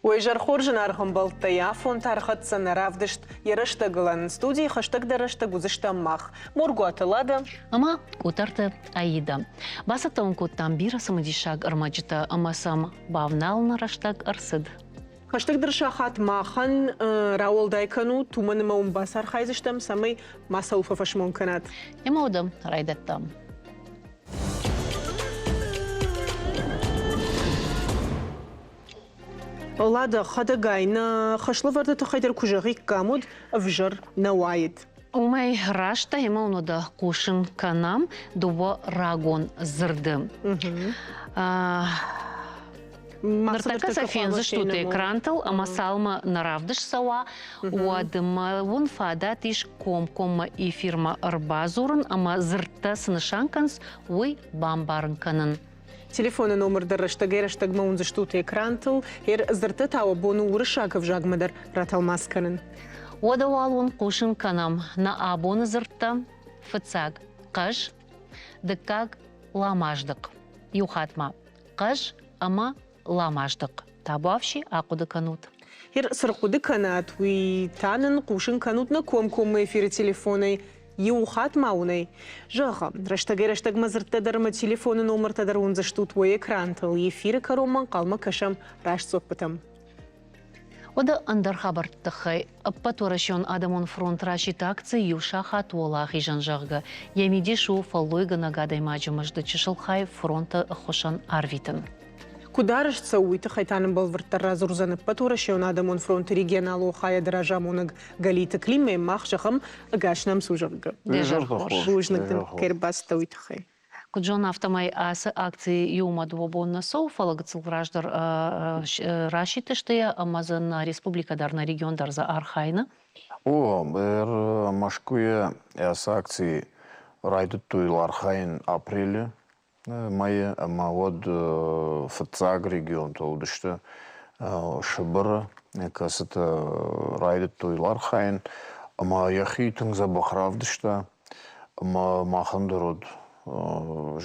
Уӕ зӕрхор зынаргъ ӕмбӕлттӕ, йӕ афон та ӕрхӕццӕ нӕ равдыст йӕ рӕстӕгылӕн. Студийы хӕстӕгдӕр рӕстӕг уыдзыстӕм мах, Моргуаты Лада ӕмӕ Къутӕрты Аида. Бацӕттӕ уын кодтам бирӕ цымыдисаг ӕрмӕджытӕ ӕмӕ сӕм бавналыны рӕстӕг ӕрцыд. Хӕстӕгдӕр сахат махӕн рауӕлдай кӕнут, уымӕн ӕмӕ уым бацархайдзыстӕм, цӕмӕй мацӕуыл фӕфӕсмон кӕнат. Ӕмӕ уӕдӕ райдӕдтам. Лада, хӕдӕгай, нӕ хӕслӕвӕрды тыххӕй дӕр куы зӕгъиккам, уӕд ӕвзӕр нӕ уаид. Уымӕй раст ӕмӕ уын хъусын кӕнӕм дыууӕ рагон дзырды. Ныртӕккӕ сӕ фендзыстут экрантыл ӕмӕ цалмӕ нӕ равдыст цӕуа, уӕдмӕ уын фадат ис комкоммӕ эфирмӕ ӕрбадзурын ӕмӕ дзырдтӕ цы нысан кӕнынц, уый бамбарын кӕнын. Телефоны номыр дӕр рӕстӕгӕй-рӕстӕгмӕ уындзыстут экрантыл. Ер дзырдтӕ та уӕ бон у уырыссаг ӕвзагмӕ дӕр ратӕлмац кӕнын. Уӕдӕ уал уын хъусын кӕнӕм нӕ абоны дзырдтӕ. Фыццаг – хъӕз, дыккаг – ламаздыхъ. Иу хатт ма – хъӕз ӕмӕ ламаздыхъ. Табуафси ахъуыды кӕнут. Ер цы рхъуыды кӕнат, уый та нын хъусын кӕнут нӕ комкоммӕ эфиры телефонӕй Иу хатт ма уын ӕй зӕгъӕм, рӕстӕгӕй-рӕстӕгмӕ дзырдтӕ дӕр ӕмӕ телефоны номыртӕ дӕр уындзыстут уӕ экрантыл. Эфиры кӕронмӕ ӕнхъӕлмӕ кӕсӕм раст дзуӕппытӕм. Уӕдӕ ӕндӕр хабӕртты тыххӕй Ӕппӕтуӕрӕсеон адӕмон фронт расидт акци Иу сахат уӕлахизӕн, зӕгъгӕ. Йӕ мидис у фӕллойгӕнӕг адӕймаджы мызды чысыл хай фронты ӕххуысӕн арвитын. Куыд арӕзт цӕуы, уый тыххӕй та нын бӕлвырддӕр радзурдзӕн Ӕппӕтуӕрӕсеон адӕмон фронты регионалон хайады разамонӕг Галиты Климӕ. Мах зӕгъӕм, ӕгас нӕм цу, зӕгъгӕ. Бузныг дын, кӕй ӕрбацыдтӕ, уый тыххӕй. Куыд зонын, афтӕмӕй ацы акци иумӕ дыууӕ бон нӕ цӕуы, фӕлӕ гыццыл раздӕр расидтысты йӕ ӕмӕ дзы нӕ республикӕ дӕр, нӕ регион дӕр дзы архайыны. О, Мӕскуыйы ацы акци райдыдтой архайын апрелы мӕйы ӕмӕ уӕд фыццаг регионтӕ уыдысты Сыбыры, кӕцытӕ райдыдтой архайын ӕмӕ йӕхи тынг дзӕбӕх равдыста. Ӕмӕ махӕн дӕр уӕд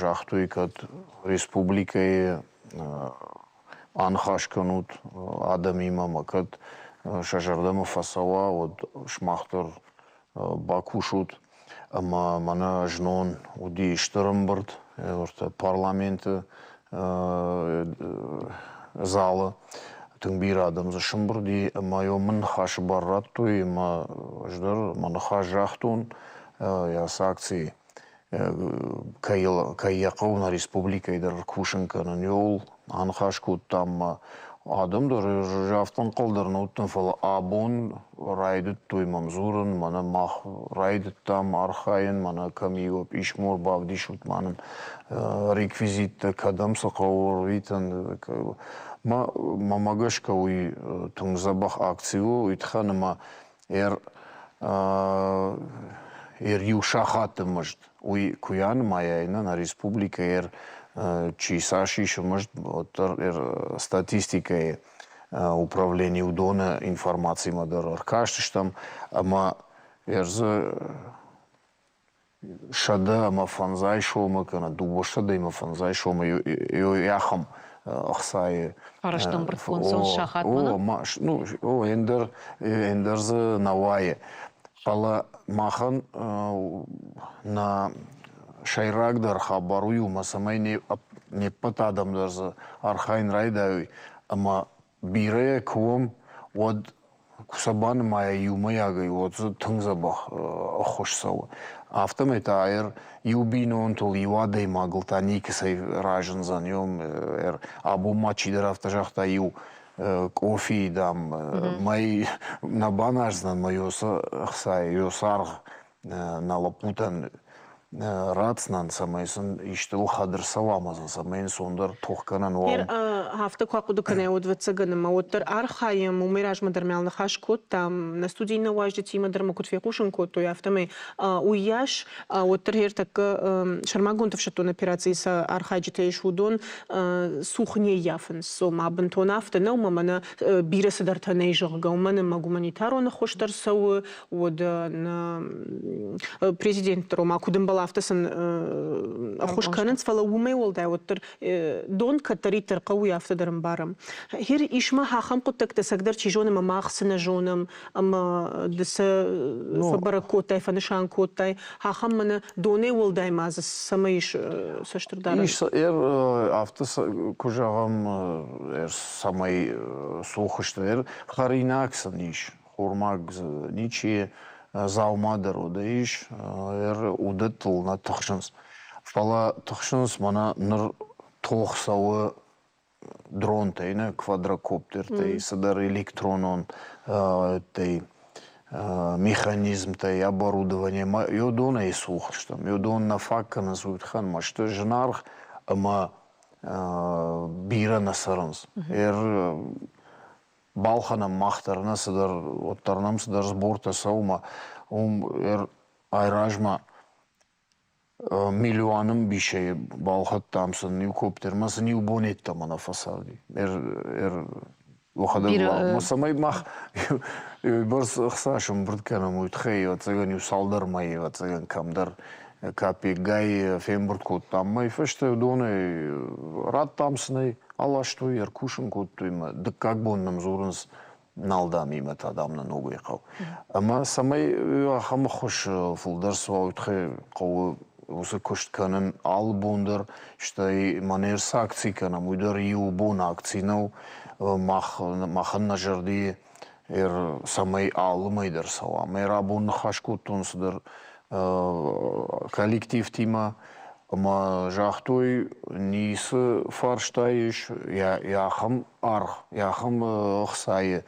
загътой, кӕд республикӕйы аныхас кӕнут адӕмимӕ ӕмӕ кӕд сӕ зӕрдӕмӕ фӕцӕуа, уӕд сымах дӕр бакусут. Ӕмӕ мӕнӕ знон уыди стыр ӕмбырд парламенты залы. Тынг бирӕ адӕм дзы сӕмбырд и ӕмӕ йӕ мын ныхасы бар радтой ӕмӕ ӕз дӕр мӕ ныхас загътон ацы акцийы кӕй йӕ хъӕуы нӕ республикӕйы дӕр кусын кӕнын, иуыл аныхас кодтам ӕмӕ адӕм дӕр афтӕ ӕнхъӕл дӕр нӕ уыдтӕн, фӕлӕ абон райдыдтой мӕм дзурын, мӕнӕ мах райдыдтам архайын, мӕнӕ кӕм и писмо бавдисут ма нын реквизиттӕ, кӕдӕм цы хъӕуы ӕрвитын. Мӕ гӕсгӕ уый тынг дзӕбӕх акци у, уый тыххӕн ӕмӕ иу сахаты мызд, уый куы анымайай нӕ республикӕйы чи цас исы мызд, уӕддӕр статистикӕйы управлени уыдоны информацимӕ дӕр ӕркастыстӕм ӕмӕ дзы 105 сомы кӕнӕ 205 сомы ахӕм ӕхцайы Арӕзт ӕмбырдгонд сахатмӕ. Ну, ӕндӕр, ӕндӕр дзы нӕ уайы. Фӕлӕ махӕн нӕ сӕйрагдӕр хабар уый у, ӕмӕ цӕмӕй не ппӕт адӕм дӕр дзы архайын райдайой ӕмӕ бирӕ куы уӕм, уӕд куы сӕ банымайа иумӕйагӕй, уӕд дзы тынг дзӕбӕх ӕххуыс цӕуы. Афтӕмӕй та иу бинонтыл, иу адӕймагыл та никӕцӕй разындзӕн. Абон ма чидӕр афтӕ загъта, иу къофи, дам, мӕй нӕ баназдзынӕн, мӕ ёсы ӕхцайы, ёсы аргъ нӕ лӕппутӕн ратдзынӕн, цӕмӕй сын исты лхӕд ӕрцӕуа ӕмӕ сын цӕмӕй ӕнцондӕр тох кӕнӕн уа. Афтӕ куы ахъуыды кӕнай, уӕд ӕвӕццӕгӕн ӕмӕ уӕддӕр архайӕм, уымӕй размӕ дӕр мӕ ныхас кодтам, нӕ студийы нӕ уазджытимӕ дӕр мӕ куыд фехъусын кодтой, афтӕмӕй уыйас уӕддӕр ӕртӕккӕ сӕрмагонд ӕфсӕддон операцийы цы архайджытӕ ис, уыдон цух не ййафынц. Ома бынтон афтӕ нӕу, ӕмӕ мӕнӕ бирӕ цыдӕртӕ нӕй, зӕгъгӕ, уымӕн ӕмӕ гуманитарон ӕххуыс дӕр цӕуы, уӕд нӕ президент дӕр, ома куыд ӕмбӕлы, фӕлӕ афтӕ сын ӕххуыс кӕнынц, фӕлӕ уымӕй уӕлдай уӕддӕр дон кӕддӕриддӕр хъӕуы, афтӕ дӕр ӕмбарӕм. Хир ис ма ахӕм хъуыддӕгтӕ, цӕгдӕр чи зоны, ӕмӕ мах цы нӕ зонӕм, ӕмӕ ды сӕ фӕбӕрӕг кодтай, фӕнысан кодтай, ахӕм мӕнӕ донӕй уӕлдай ма дзы цӕмӕ ис цӕстырдарӕн? Ис, афтӕ куы зӕгъӕм, цӕмӕй цух сты, хӕринаг сын ис, хормаг дзы ничи, дзаума дӕр уыд ис, уыдӕттыл нӕ тыхсынц. Фӕлӕ тыхсынц мӕнӕ ныр тох цӕуы дронтӕй, нӕ квадрокоптертӕй, цыдӕр электронон тӕй, механизмтӕй, оборудование уыдонӕй цух стӕм. Уыдон нӕ фаг кӕнынц, уый тыххӕн ма сты зынаргъ ӕмӕ бирӕ нӕ цӕрынц. Балхӕнӕм мах дӕр нӕ цыдӕр, уӕддӕр нӕм цыдӕр сбортӕ цӕуы ӕмӕ уым айразмӕ милуаны мбисӕй балхӕдтам сын иу коптер, ӕмӕ сын иу бон йеддӕмӕ нӕ фӕцарди. Уӕхӕдӕг цӕмӕй мах бӕрц ӕхца сӕмбырд кӕнӕм, уый тыххӕй, ӕвӕццӕгӕн, иу цалдӕр мӕйы, ӕвӕццӕгӕн, кӕмдӕр капекгай фембырд кодтам. Мӕй фӕстӕ уыдонӕй радтам сын ӕй, аластой, ӕркусын кодтой мӕ. Дыккаг бон нӕм дзурынц, нал дамимӕ та дам нӕ ногӕй хъӕуы. Ӕмӕ цӕмӕй ахӕм ӕххуыс фылдӕр цӕуа, уый тыххӕй хъӕуы уыцы куыст кӕнын алы бон дӕр, стӕй мӕнӕ цы акци кӕнӕм, уый дӕр иу бон акци нӕу. Мах, махӕн нӕ зӕрди цӕмӕй алы мӕй дӕр цӕуа. Мӕ рабон ныхас кодтон цыдӕр коллективтимӕ ӕмӕ загътой, ницы фарста ис, йӕ ахӕм аргъ, йӕ ахӕм ӕхцайы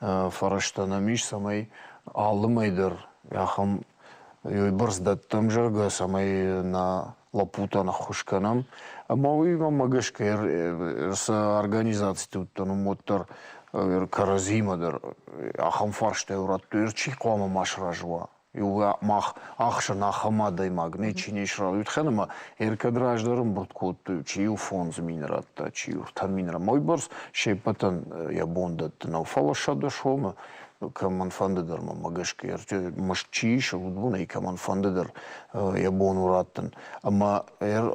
фӕрӕзтӕ нӕм ис, цӕмӕй алы мӕй дӕр ахӕм бӕрц дӕттӕм, зӕгъгӕ, цӕмӕй нӕ лӕппутӕн ӕххуыс кӕнӕм. Ӕмӕ уый мӕнмӕ гӕсгӕ цы организациты уыдтӕн, уым уӕддӕр кӕрӕдзимӕ дӕр ахӕм фарстӕ радтой, чи хъуамӕ ма сразы уа. Мах ӕхсӕн ахӕм адӕймаг ничи не сразы. Уый тыххӕй ӕмӕ ӕркӕд раздӕр ӕмбырд кодтой, чи-иу 5000 радта, чи-иу 3000. Ӕмӕ уыйбӕрц се ппӕтӕн йӕ бон дӕттын нӕу. Фӕлӕ 100 сомы кӕмӕнфӕнды дӕр, мӕнмӕ гӕсгӕ, мызд чи исы, уыдонӕй кӕмӕнфӕнды дӕр йӕ бон у раттын. Ӕмӕ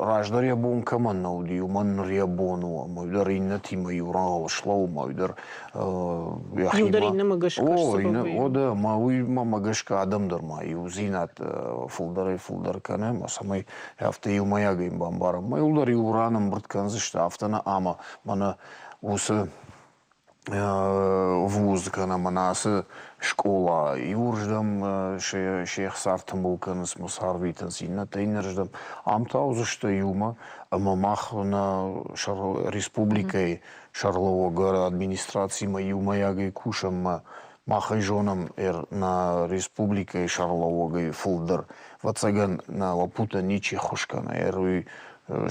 раздӕр йӕ бон кӕмӕн нӕ уыди, уымӕн ныр йӕ бон у. Ӕмӕ уый дӕр иннӕтимӕ иу рӕгъыл слӕууы, ӕмӕ уый дӕр Иу дӕр иннӕмӕ гӕсгӕ О, о, дӕ, ӕмӕ уый мӕ гӕсгӕ адӕм дӕр ма иудзинад фылдӕрӕй-фылдӕр кӕны, ӕмӕ цӕмӕй афтӕ иумӕйагӕй бамбарӕм. Ма иуылдӕр иу ран ӕмбырд кӕндзысты, афтӕ нӕ ӕмӕ мӕнӕ уыцы вуз кӕнӕ мӕнӕ ацы скъола иуырдӕм се хца ӕртымбыл кӕнынц ӕмӕ сӕ арвитынц, иннӕтӕ иннӕрдӕм. Ам та уыдзысты иумӕ ӕмӕ мах нӕ республикӕйы сӕргълӕууӕг администрациимӕ иумӕйагӕй кусӕм ӕмӕ мах ӕй зонӕм нӕ республикӕйы сӕргълӕууӕгӕй фылдӕр. Ӕвӕццӕгӕн, нӕ лӕппутӕ ничи ххуыс кӕны, уый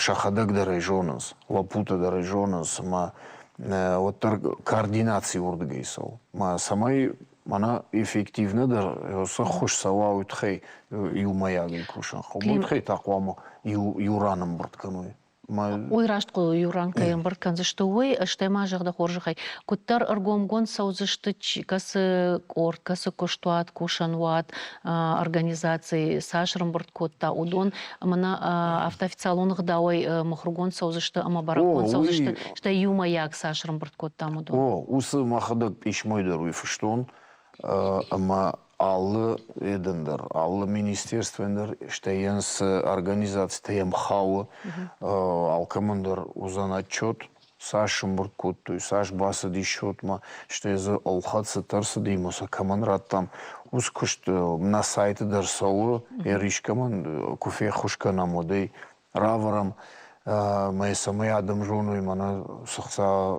сӕхӕдӕг дӕр ӕй зонынц, лӕппутӕ дӕр ӕй зонынц ӕмӕ уӕддӕр координаци уырдыгӕй цӕуы. Мӕ цӕмӕй мӕнӕ эффективнӕдӕр цы ххуыс цӕуа, уый тыххӕй иумӕйагӕй кусын хъӕуы. Уый тыххӕй та хъуамӕ иу ран ӕмбырд кӕной. Уый раст хъуыды иу ран кӕй ӕмбырд кӕндзысты, уый, стӕй ма зӕгъ хорзӕхӕй, куыддӕр ӕргомгонд цӕудзысты, кӕцы къорд, кӕцы куыстуат, кусӕнуат, организаци цас ӕрӕмбырд кодта, уыдон мӕнӕ афтӕ официалон ӕгъдауӕй мыхуыргонд цӕудзысты ӕмӕ бӕрӕггонд цӕудзысты, стӕй иумӕйаг цас ӕрӕмбырд кодтам, уыдон. О, уыцы мӕхӕдӕг писмойы дӕр уый фыстон, ӕмӕ алы едӕн дӕр, алы министерствӕн дӕр, стӕй йӕм цы организацитӕ йӕм хауы, алкӕмӕн дӕр уыдзӕн отчет, цас сӕмбырд кодтой, цас бацыди счетмӕ, стӕй дзы ӕлхӕд цытӕ ӕрцыди ӕмӕ сӕ кӕмӕн радтам, уыцы куыст нӕ сайты дӕр цӕуы, искӕмӕн куы феххуыс кӕнӕм, уӕд ӕй равӕрӕм, ӕмӕ цӕмӕй адӕм зоной, мӕнӕ цы хца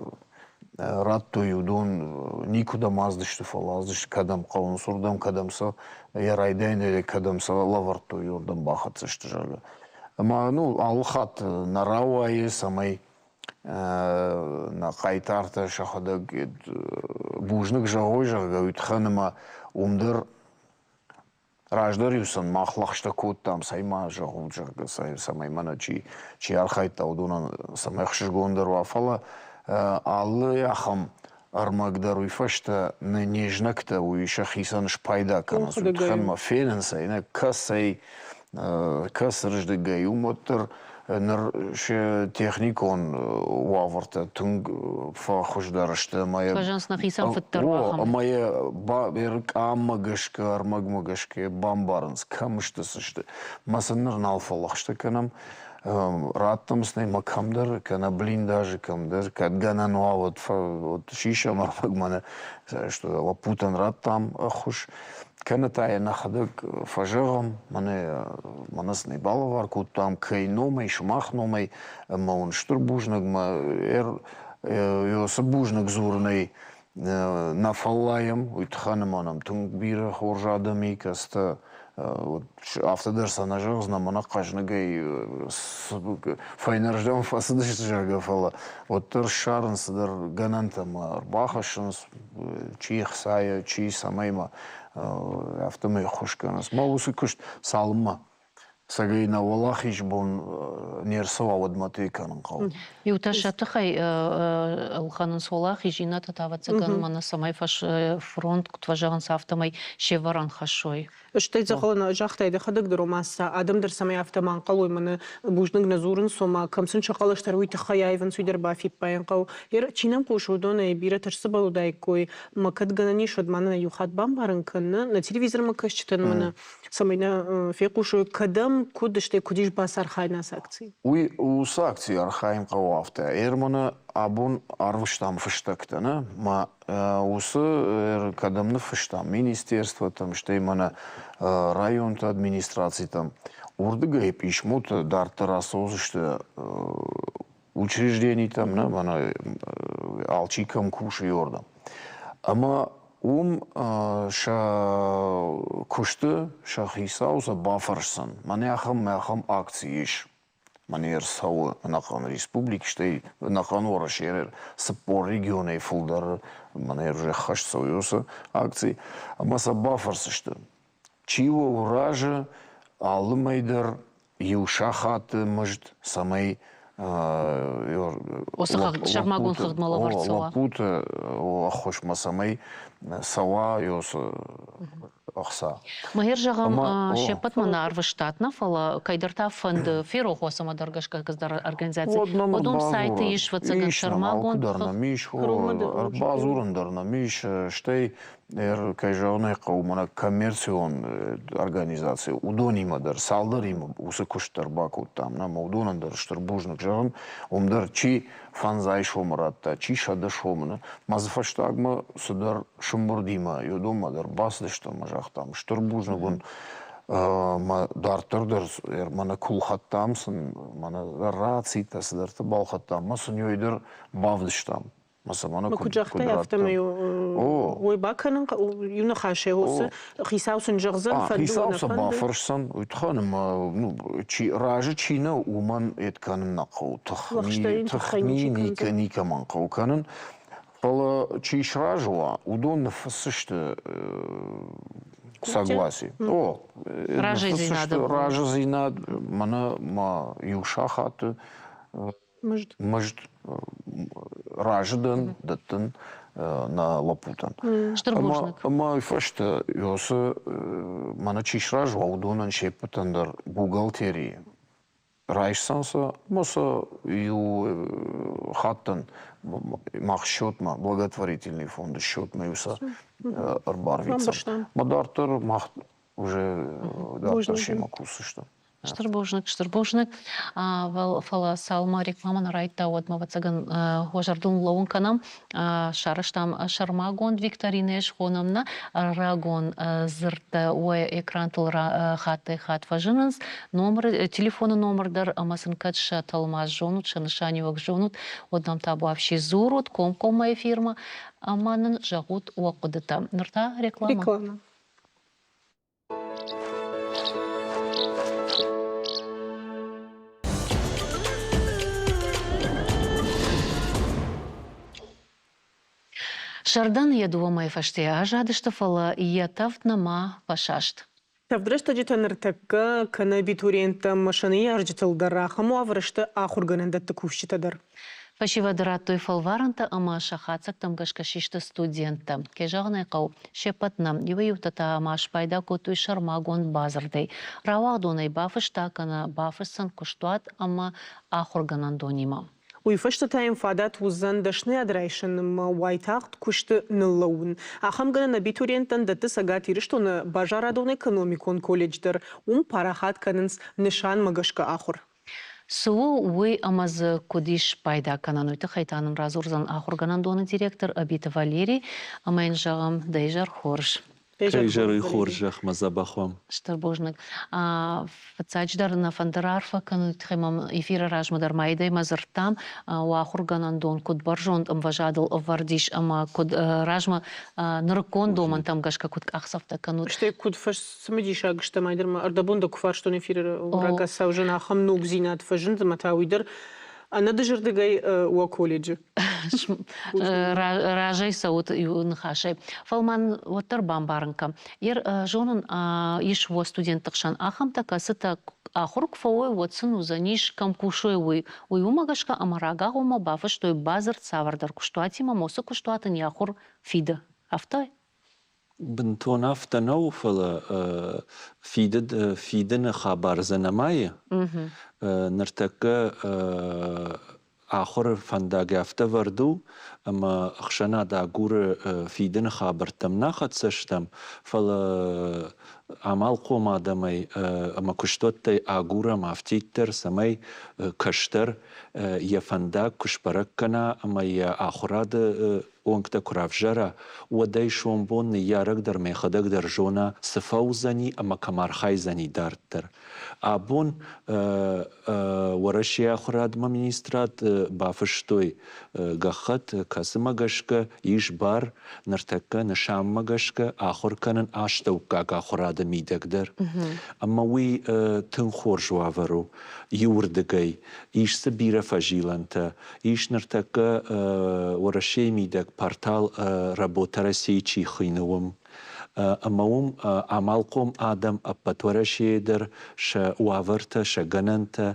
радтой, уыдон никуыдӕм аздысты, фӕлӕ аздысты кӕдӕм хъӕуынц, уырдӕм, кӕдӕм сӕ йӕ райдайӕнӕй кӕдӕм сӕ лӕвӕрдтой, уырдӕм бахӕццӕ сты, зӕгъгӕ. Ӕмӕ ну, алы хатт нӕ рауайы, цӕмӕй нӕ хъайтартӕ сӕхӕдӕг бузныг зӕгъой, зӕгъгӕ, уый тыххӕн ӕмӕ уым дӕр Раздӕр-иу сын мах лӕгъстӕ кодтам, цӕй ма зӕгъут, зӕгъгӕ, цӕмӕй мӕнӕ чи архайдта, уыдонӕн цӕмӕй ӕхсызгондӕр уа. Фӕлӕ алы ахӕм ӕрмӕг дӕр уый фӕстӕ не знӕгтӕ уый сӕхицӕн спайда кӕнынц, уый тыххӕн ма фенынц ӕй, нӕ кӕцӕй. Кӕцырыздыгӕй уым уӕддӕр ныр сӕ техникон уавӕртӕ тынг фӕхуыздӕр сты ӕмӕ йӕ Фӕзынц нӕхицӕн фыддӕр ахӕм. Ӕмӕ йӕ къаммӕ гӕсгӕ, ӕрмӕгмӕ гӕсгӕ бамбарынц, кӕм сты, цы сты. Мӕ сын ныр нал фӕлӕгъстӕ кӕнӕм. Раттӕм сын ӕй мӕ кӕмдӕр, кӕнӕ блиндажы кӕмдӕр, кӕд гӕнӕн уа, уӕд сисӕм ӕрмӕг мӕнӕ лӕппутӕн радтам ӕххуыс. Кӕнӕ та йӕ нӕхӕдӕг фӕзӕгъӕм, мӕнӕ мӕнӕ сын ӕй балӕвар кодтам, кӕй номӕй, сымах номӕй, ӕмӕ уын стыр бузныг, мӕ цы бузныг дзурынӕй нӕ фӕллайӕм, уый тыххӕн ӕмӕ нӕм тынг бирӕ хорз адӕм и, кӕцытӕ афтӕ дӕр сӕ нӕ зӕгъдзынӕн, мӕнӕ хъӕзныгӕй фӕйнӕрдӕм фӕцыдысты, зӕгъгӕ, фӕлӕ уӕддӕр ссарынц цыдӕр гӕнӕнтӕ ӕмӕ ӕрбахӕссынц, чи ӕхцайӕ, чи цӕмӕй ма, афтӕмӕй ӕххуыс кӕнынц. Мӕ уыцы куыст цалынмӕ цӕгӕй нӕ уӕлахиз бон не рцӕуа, уӕдмӕ ты кӕнын хъӕуы. Иутӕ сӕ тыхӕй ӕлхӕнынц уӕлахиз, иннӕтӕ та, ӕвӕццӕгӕн, мӕнӕ цӕмӕй фронт, куыд фӕзӕгъынц, афтӕмӕй се вӕрӕн хӕссой. Стӕй дзӕгъӕлы загътай дӕхӕдӕг дӕр, ома сӕ адӕм дӕр цӕмӕй афтӕ ма ӕнхъӕлой, мӕнӕ бузныг нӕ дзурынц, ома кӕм сын сӕ хъӕлӕс дӕр уый тыххӕй аивынц, уый дӕр бафиппайын хъӕуы. Чи нӕм хъусы, уыдонӕй бирӕтӕ сцыбӕл уыдаиккой, мӕ кӕд гӕнӕн ис, уӕд ма нын иу хатт бамбарын кӕн, нӕ телевизормӕ кӕсджытӕн мӕнӕ цӕмӕй нӕ фехъусой, кӕдӕм, куыд, стӕй куыд ис бацархайын ацы акцийы. Уый уыцы акцийы архайын хъӕуы афтӕ. Эрманы абон арвыстам фыстӕгтӕ, нӕ? Мӕ уыцы кӕдӕм ныффыстам, министерствотӕм, стӕй мӕнӕ районты администрацитӕм, уырдыгӕй писмотӕ дарддӕр ацӕудзысты учрежденитӕм, нӕ, мӕнӕ алчи кӕм кусы, уырдӕм. Ӕмӕ уым сӕ куысты сӕ хицау сӕ бафӕрсдзӕн, мӕнӕ ахӕм ахӕм акци ис, мӕнӕ ӕрцӕуы ӕнӕхъӕн республикӕ, стӕй ӕнӕхъӕн Уӕрӕсейы 40 регионӕй фылдӕр мӕнӕ ӕххӕст цӕуы уыцы акци, ӕмӕ сӕ бафӕрсдзысты, чи у разы алы мӕй дӕр иу сахаты мызд, цӕмӕй Уыцы хыгъд, сӕрмагонд хыгъдмӕ лӕвӕрд цӕуа. Лӕппуты ӕххуысмӕ цӕмӕй цӕуа ӕхца. Мӕгӕр зӕгъӕм, се ппӕтмӕ нӕ ӕрвыстат, нӕ, фӕлӕ кӕйдӕр та фӕнды ферох уа цӕмӕдӕр гӕсгӕ кӕцыдӕр организаци. Уыдон сайты ис, ӕвӕццӕгӕн, сӕрмагонд дӕр нӕм ис, ӕрбадзурын дӕр нӕм ис, стӕй кӕй зӕгъын ӕй хъӕуы, мӕнӕ коммерцион организаци, уыдонимӕ дӕр, цалдӕримӕ уыцы куыст дӕр бакодтам, нӕ, уыдонӕн дӕр стыр бузныг зӕгъын, уым дӕр чи фӕндзай сомы радта, чи 100 сомы, ма дзы фӕстагмӕ цыдӕр сымбырдимӕ уыдонмӕ дӕр бацыдыстӕм ӕмӕ загътам, стыр бузныг уын, мӕ дарддӕр дӕр мӕнӕ куы лхӕдтам сын, мӕнӕ рацитӕ цыдӕртӕ балхӕдтам, мӕ сын уый дӕр бавдыстам. Мӕ цӕмӕн куыд загътай, афтӕмӕй уый бакӕнын иу ныхасӕй уыцы хицау сын зӕгъдзӕн, фӕнды Хицау сӕ бафӕрсдзӕн, уый тыххӕн ӕмӕ ну, чи разы чи нӕ, уымӕн эд кӕнын нӕ хъӕуы. Тыхми, тыхми никӕмӕн хъӕуы кӕнын. Фӕлӕ чи сразы уа, уыдон ныффыссысты согласие. О, разыдзинад. Разыдзинад, мӕнӕ ма иу сахаты мызд, мызд разы дӕн, дӕттын нӕ лӕппутӕн. Стыр бузныг. Ӕмӕ фӕстӕ уыцы мӕнӕ чи сразы уа, уыдонӕн се ппӕтӕн дӕр бухгалтерийы райсдзӕн сӕ ӕмӕ сӕ иу хаттӕн мах счетмӕ, благотворительный фонды счетмӕ-иу сӕ ӕрбарвитдзӕн. Мӕ дарддӕр мах уже дарддӕр семӕ кусдзыстӕм. Стыр бузныг, стыр бузныг. Фӕлӕ цалынмӕ рекламӕ нӕ райдыдта, уӕдмӕ, ӕвӕццӕгӕн, уӕ зӕрдыл лӕууын кӕнӕм. Сарӕзтам сӕрмагонд викторинӕ, схонӕм нӕ рагон дзырдтӕ уӕ экрантыл хаттӕй-хатт фӕзынынц. Номыр, телефоны номыр дӕр ӕмӕ сын кӕд сӕ тӕлмац зонут, сӕ нысаниуӕг зонут, уӕд нӕм табуафси дзурут комкоммӕ эфирмӕ ӕмӕ нын зӕгъут уӕ хъуыдытӕ. Ныр та реклама. Реклама. Сӕрдӕн йӕ дыууӕ мӕйы фӕстӕ аззадысты, фӕлӕ йӕ тӕвд нӕма фӕсаст. Тӕвд рӕстӕджытӕ ныртӕккӕ кӕнӕ абитуриенттӕ ӕмӕ сӕ ныййарджытыл дӕр ахӕм уавӕры сты ахуыргӕнӕндӕтты кусджытӕ дӕр. Фӕсивӕд радтой фӕлварӕнтӕ ӕмӕ сӕ хатдзӕгтӕм гӕсгӕ систы студенттӕ. Кӕй зӕгъын ӕй хъӕуы, се ппӕт нӕ. Иуӕй-иутӕ та ма спайда кодтой сӕрмагонд бадзырдӕй. Рауагъдон ӕй бафыста кӕнӕ бафысдзӕн куыстуат ӕмӕ ахуыргӕнӕндонимӕ. Уый фӕстӕ та йын фадат уыдзӕн дӕсныйад райсын ӕмӕ уайтагъд куысты ныллӕууын. Ахӕм гӕнӕн абитуриенттӕн дӕтты Цӕгат Ирыстоны базарадон-экономикон колледж дӕр. Уым парахат кӕнынц нысанмӕ гӕсгӕ ахуыр. Цы у уый ӕмӕ дзы куыд ис спайда кӕнӕн, уый тыххӕй та нын радзурдзӕн ахуыргӕнӕндоны директор Ӕбиты Валери ӕмӕ йын зӕгъӕм, дӕ изӕр хорз. Кӕй изӕры хорзӕхмӕ дзӕбӕх уӕм. Стыр бузныг. Фыццаджыдӕр нӕ фӕнды раарфӕ кӕнын, уый тыххӕй мӕм эфиры размӕ дӕр ма идӕймӕ дзырдтам, уӕ ахуыргӕнӕндон куыд бӕрзонд ӕмвӕзадыл ӕвӕрд ис ӕмӕ куыд размӕ нырыккон домӕнтӕм гӕсгӕ куыд къахдзӕфтӕ кӕнут. Стӕй куыд цымыдисаг стӕм, айдӕр ма ӕрдӕбон дӕ куы фарстон эфиры рагацау зын ахӕм ногдзинад фӕзынд ӕмӕ та уый дӕр ӕнӕдызӕрдыгӕй уӕ колледжы. Разӕй цӕут иу ныхасӕй. Фӕлӕ мӕн уӕддӕр бамбарын кӕн. Ер зонын ис уӕ студентты хсӕн ахӕмтӕ, кӕцытӕ ахуыр куы фӕуой, уӕд сын уыдзӕнис, кӕм кусой, уый. Уый уымӕ гӕсгӕ ӕмӕ рагагъоммӕ бафыстой бадзырд цавӕрдӕр куыстуатимӕ, ӕмӕ уыцы куыстуат ын йӕ ахуыр фиды. Афтӕ? Бынтон афтӕ нӕу, фӕлӕ фидыд фидыны хабар дзы нӕма и. Ныртӕккӕ ахуыры фӕндаг афтӕ вӕрд у, ӕмӕ ӕхсӕнад агуры фидыны хабӕрттӕм нӕ хӕццӕ стӕм, фӕлӕ амалхъом адӕмӕй ӕмӕ куыстуӕттӕй агурӕм афтиддӕр, цӕмӕй кӕстӕр йӕ фӕндаг куы сбӕрӕг кӕна ӕмӕ йӕ ахуырады уӕнгтӕ куы равзара, уӕд ӕй сомбон ныййарӕг дӕр мӕхӕдӕг дӕр зона, цы фӕуыдзӕни ӕмӕ кӕм архайдзӕни дарддӕр. Абон Уӕрӕсейы ахуырадмӕ министрад бафыстой гӕххӕтт, кӕцымӕ гӕсгӕ ис бар ныртӕккӕ нысанмӕ гӕсгӕ ахуыр кӕнын астӕуккаг ахуырады мидӕг дӕр. Ӕмӕ уый тынг хорз уавӕр у иуырдыгӕй. Ис дзы бирӕ фӕзилӕнтӕ, Ис ныртӕккӕ Уӕрӕсейы мидӕг портал Работа России чи хуыйны, уым. Ӕмӕ уым амалхъом адӕм ӕппӕт Уӕрӕсейы дӕр сӕ уавӕртӕ, сӕ гӕнӕнтӕ,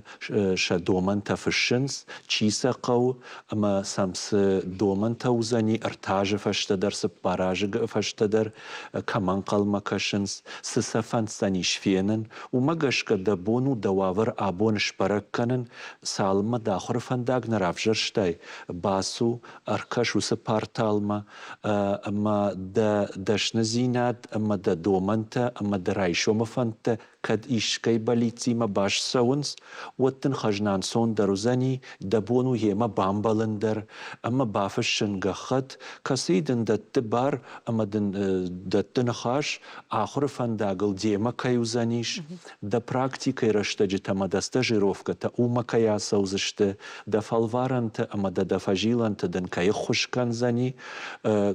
сӕ домӕнтӕ фыссынц, чи сӕ хъӕуы ӕмӕ сӕм цы домӕнтӕ уыдзӕни ӕртӕ азы фӕстӕ дӕр, цыппар азы фӕстӕ дӕр, кӕмӕ ӕнхъӕлмӕ кӕсынц, цы сӕ фӕнддзӕнис фенын, уымӕ гӕсгӕ дӕ бон у дӕ уавӕр абон сбӕрӕг кӕнын, Цалынмӕ дӕ ахуыры фӕндаг нӕ равзӕрстай, бацу, ӕркӕс уыцы порталмӕ ӕмӕ дӕ дӕсныдзинад ӕмӕ дӕ домӕнтӕ ӕмӕ дӕ райсомы фӕндтӕ кӕд искӕй бӕллицимӕ баст цӕуынц, уӕд дын хӕзна ӕнцондӕр уыдзӕни, дӕ бон у йемӕ бамбӕлын дӕр ӕмӕ бафыссын гӕххӕтт, кӕцыйы дын дӕтты бар ӕмӕ дын дӕтты ныхас, ахуыры фӕндагыл демӕ кӕй уыдзӕнис, дӕ практикӕйы рӕстӕджытӕ ӕмӕ дӕ стажировкӕтӕ уымӕ кӕй ацӕудзысты, дӕ фӕлварӕнты ӕмӕ дӕ дӕ фӕзилӕнты дын кӕй ӕххуыс кӕндзӕни,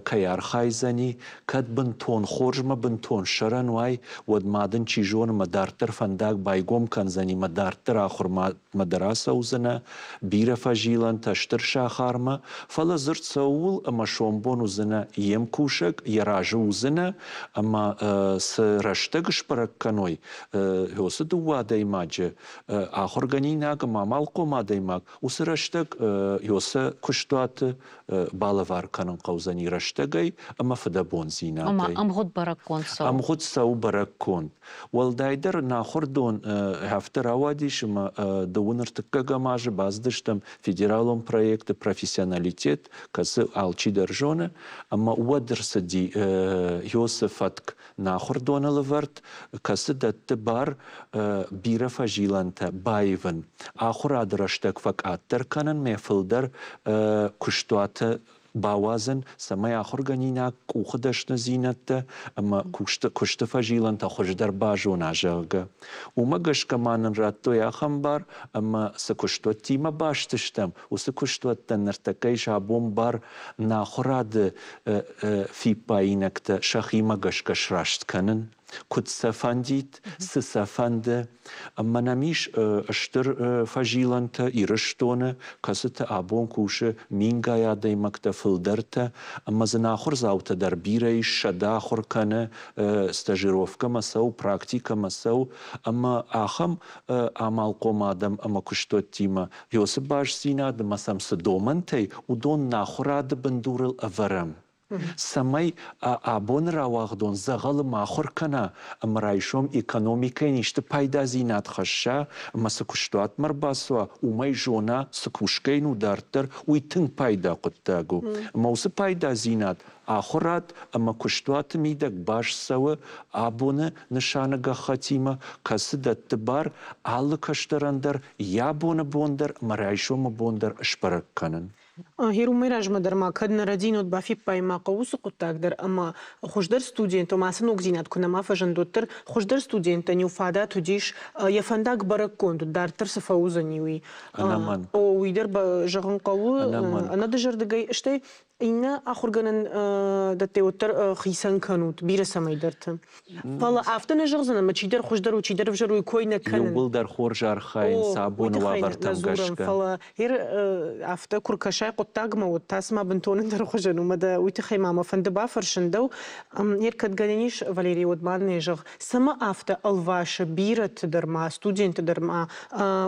кӕй архайдзӕни, кӕд бынтон хорзмӕ бынтон сӕрӕн уай, уӕд ма дын, чи зоны, мӕ дарддӕр фӕндаг байгом кӕндзӕни, мӕ дарддӕр ахуырмӕ дӕр ацӕудзынӕ, бирӕ фӕзилӕнтӕ стыр сахармӕ, фӕлӕ дзырд цӕуыл ӕмӕ сомбон уыдзынӕ йе мкусӕг, йӕ разы уыдзынӕ, ӕмӕ цы рӕстӕг сбӕрӕг кӕной, уыцы дыууӕ адӕймаджы, ахуыргӕнинаг ӕмӕ амалхъом адӕймаг, уыцы рӕстӕг уыцы куыстуаты балӕвар кӕнын хъӕудзӕни рӕстӕгӕй ӕмӕ фыдӕбондзинадӕй. Ӕмӕ ӕмгъуыд бӕрӕггонд цӕуы? Ӕмгъуыд цӕуы бӕрӕггонд. Уӕлдайдӕр нӕ ахуырдон афтӕ рауадис, ӕмӕ дыууын ӕртыккӕгӕм азы бацыдыстӕм федералон проекты «Профессионалитет», кӕцы алчидӕр зоны, ӕмӕ уӕд ӕрцыди Йосы фӕтк нӕ ахуырдоны лӕвӕрд, кӕцы дӕтты бар бирӕ фӕзилӕнтӕ баивын, ахуырады рӕстӕг фӕкъаддӕр кӕнынмӕ фылдӕр куыстуаты бауадзын, цӕмӕй ахуыргӕнинаг къухы дӕсныдзинӕдтӕ ӕмӕ куысты фӕзилӕнтӕ хуыздӕр базона, зӕгъгӕ. Уымӕ гӕсгӕ ма нын радтой ахӕм бар, ӕмӕ цы куыстуӕттимӕ баст стӕм, уыцы куыстуӕттӕн ныртӕккӕ ис абон бар нӕ ахуырады фиппаинӕгтӕ сӕхимӕ гӕсгӕ сраст кӕнын. Куыд сӕ фӕндид, цы сӕ фӕнды. Ӕмӕ нӕм ис стыр фӕзилӕнтӕ Ирыстоны, кӕцыты абон кусы мингай адӕймӕгтӕ фылдӕртӕ, ӕмӕ дзы нӕ ахуырдзаутӕ дӕр бирӕ ис, сӕдӕ ахуыр кӕны, стажировкӕмӕ цӕуы, практикӕмӕ цӕуы, ӕмӕ ахӕм амалхъом адӕм ӕмӕ куыстуӕттимӕ уыцы бастдзинад ӕмӕ сӕм цы домӕнтӕй, уыдон нӕ ахуырады бындурыл ӕвӕрӕм. Цӕмӕй абоны рауагъдон дзӕгъӕлы ма ахуыр кӕна ӕмӕ райсом экономикӕйӕн исты пайдадзинад хӕсса ӕмӕ цы куыстуатмӕ ӕрбацӕуа, уымӕй зона, цы кусгӕ йын у дарддӕр, уый тынг пайда хъуыддаг у. Ӕмӕ уыцы пайдадзинад ахуырад ӕмӕ куыстуаты мидӕг баст цӕуы абоны нысаны гӕххӕтимӕ, кӕцы дӕтты бар алы кӕстӕрӕн дӕр йӕ абоны бон дӕр ӕмӕ райсомы бон дӕр сбӕрӕг кӕнын. Гъер уымӕй размӕ дӕр ма кӕд нӕ рӕдзинод бафиппайын ма хъӕуы уыцы хъуыддаг дӕр ӕмӕ хуыздӕр студент, ома ацы ногдзинад куы нӕма фӕзынд, уӕддӕр хуыздӕр студенттӕн иу фадат уыдис йӕ фӕндаг бӕрӕггонд уыд, дарддӕр цы фӕуыдзӕни, уый. Ӕнӕмӕнг. О, уый дӕр зӕгъын хъӕуы ӕнӕдызӕрдыгӕй. Стӕй иннӕ ахуыргӕнӕн дӕттӕй уӕддӕр хицӕн кӕнут бирӕ цӕмӕйдӕрты. Фӕлӕ афтӕ нӕ зӕгъдзӕн, ӕмӕ чидӕр хуыздӕр у, чидӕр ӕвзӕр у, уый кой нӕ кӕнын. Иууылдӕр хорз архайынц абоны уавӕртӕм гӕсгӕ. Фӕлӕ ер афтӕ куы ркӕсай хъуыддагмӕ, уӕд та цыма бынтон ӕндӕр хуызӕн у. Мӕ дӕ уый тыххӕй ма мӕ фӕнды бафӕрсын дӕу. Ер кӕд гӕнӕн ис, Валерий, уӕд ма нӕ зӕгъ, цӕмӕ афтӕ ӕлвасы бирӕты дӕр ма, студенты дӕр ма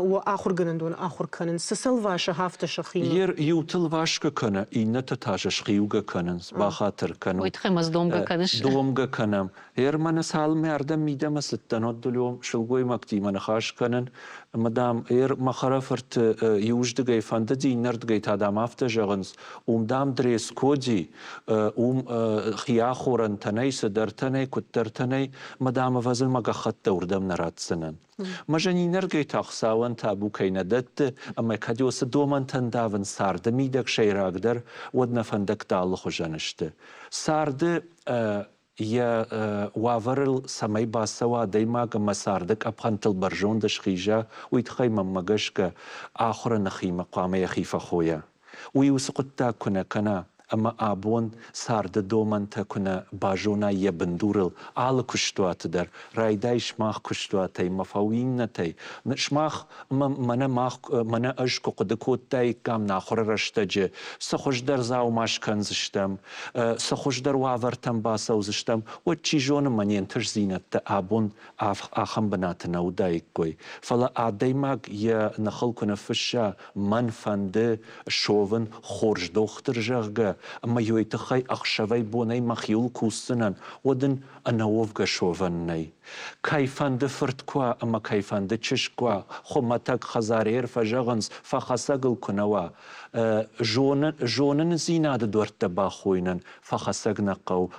уӕ ахуыргӕнӕндоны ахуыр кӕнын? Цы сӕ лвасы афтӕ сӕхимӕ? Ер иуты лвасгӕ кӕны, иннӕтӕ та сӕ схъиугӕ кӕнынц, бахатыр кӕнут. Уый тыххӕй ма домгӕ кӕныс? Домгӕ кӕнӕм. Ер мӕнӕ цалынмӕ ардӕм мидӕмӕ цыдтӕн, уӕд дылион сылгоймӕгтимӕ ныхас кӕнын, ӕмӕ, дам, ер мӕ хӕрӕфырты иуыздыгӕй фӕндыди, иннӕрдыгӕй та, дам, афтӕ зӕгъынц, уым, дам, дресс-коди, уым хи ахорӕнтӕ нӕй, цыдӕртӕ нӕй, куыддӕртӕ нӕй, мӕ, дам, ӕвӕдза, мӕ гӕххӕттӕ уырдӕм нӕ ратдзынӕн. Мӕ зӕнинӕрдгӕй та Хуыцауӕн табу кӕй нӕ дӕтты, ӕмӕ кӕд уыцы домӕнтӕ ндавын царды мидӕг сӕйрагдӕр, уӕд нӕ фӕндӕгтӕ алыхуызӕн сты. Царды йӕ уавӕрыл цӕмӕй бацӕуа адӕймаг ӕмӕ царды къӕпхӕнтыл бӕрзонд схиза, уый тыххӕй мӕнмӕ гӕсгӕ ахуыры ныхимӕ хъуамӕ йӕхи фӕхойа. Уый уыцы хъуыддаг куы нӕ кӕна ӕмӕ абон царды домӕнтӕ куы нӕ базона йӕ бындурыл алы куыстуаты дӕр, райдай сымах куыстуатӕй мӕ фӕу иннӕтӕй, сымах ӕмӕ мӕнӕ мах, мӕнӕ ӕз куы хъуыды кодтаиккам нӕ ахуыры рӕстӕджы, цы хуыздӕр дзаума скӕндзыстӕм, цы хуыздӕр уавӕртӕм бацӕудзыстӕм, уӕд чи зоны мӕ не нтыстдзинӕдтӕ абон ахӕм бынаты нӕ уыдаиккой. Фӕлӕ адӕймаг йӕ ныхыл куы ныффысса, мӕн фӕнды совын хорз дохтыр, зӕгъгӕ, ӕмӕ йой тыххӕй ӕхсӕвӕй-бонӕй мӕхиуыл кусдзынӕн, уӕд ын ӕнӕуӕвгӕ совӕн нӕй. Кӕй фӕнды фырт куы уа ӕмӕ кӕй фӕнды чызг куы уа, хуымӕтӕг хӕдзарӕй фӕзӕгъынц, фӕхӕцӕг ыл куы нӕ уа. Зонындзинады дуӕрттӕ бахойынӕн фӕхӕцӕг нӕ хъӕуы,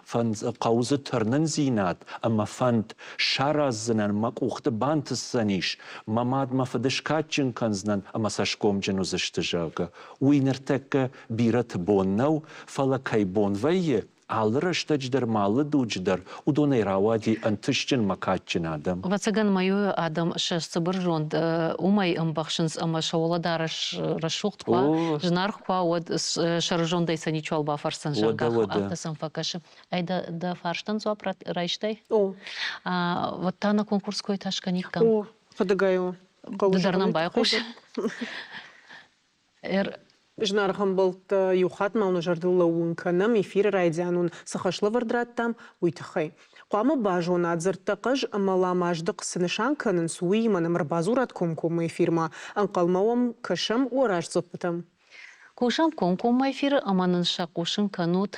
хъӕуы дзы тырнындзинад ӕмӕ фӕнд. Сараздзынӕн, мӕ къухты бантысдзӕнис, мӕ мад мӕ фыды скадджын кӕндзынӕн ӕмӕ цӕсгомджын уыдзысты, зӕгъгӕ. Уый ныртӕккӕ бирӕты бон нӕу, фӕлӕ кӕй бон вӕййы, алы рӕстӕджы дӕр ма алы дуджы дӕр уыдонӕй рауади ӕнтыстджын мӕ кадджын адӕм. Ӕвӕццӕгӕн ма-иу адӕм сӕ цыбырзонд уымӕй ӕмбӕхсынц ӕмӕ сӕ уӕлӕдарӕс рӕсугъд куы уа, зынаргъ куы уа, уӕд сӕрызондӕй сӕ ничиуал бафӕрсдзӕн, зӕгъгӕ, афтӕ сӕм фӕкӕсы. Ай дӕ фарстӕн дзуапп райстай? О. Вот та на конкурс кой та скӕниккам. О, хъуыдыгай у. Ды дӕр нӕм байхъус. Зынаргъ ӕмбӕлттӕ, иу хатт ма уын зӕрдыл лӕууын кӕнӕм, эфиры райдиан уын цы хӕслӕвӕрд радтам, уый тыххӕй. Хъуамӕ базонат, дзырдтӕ хъӕз ӕмӕ ламаздыхъ цы нысан кӕнынц, уыимӕ нӕм ӕрбадзурат комкоммӕ эфирмӕ, ӕнхъӕлмӕ уӕм кӕсӕм уӕ раздзӕппытӕм. Кусӕм комкоммӕ эфиры ӕмӕ нын сӕ хъусын кӕнут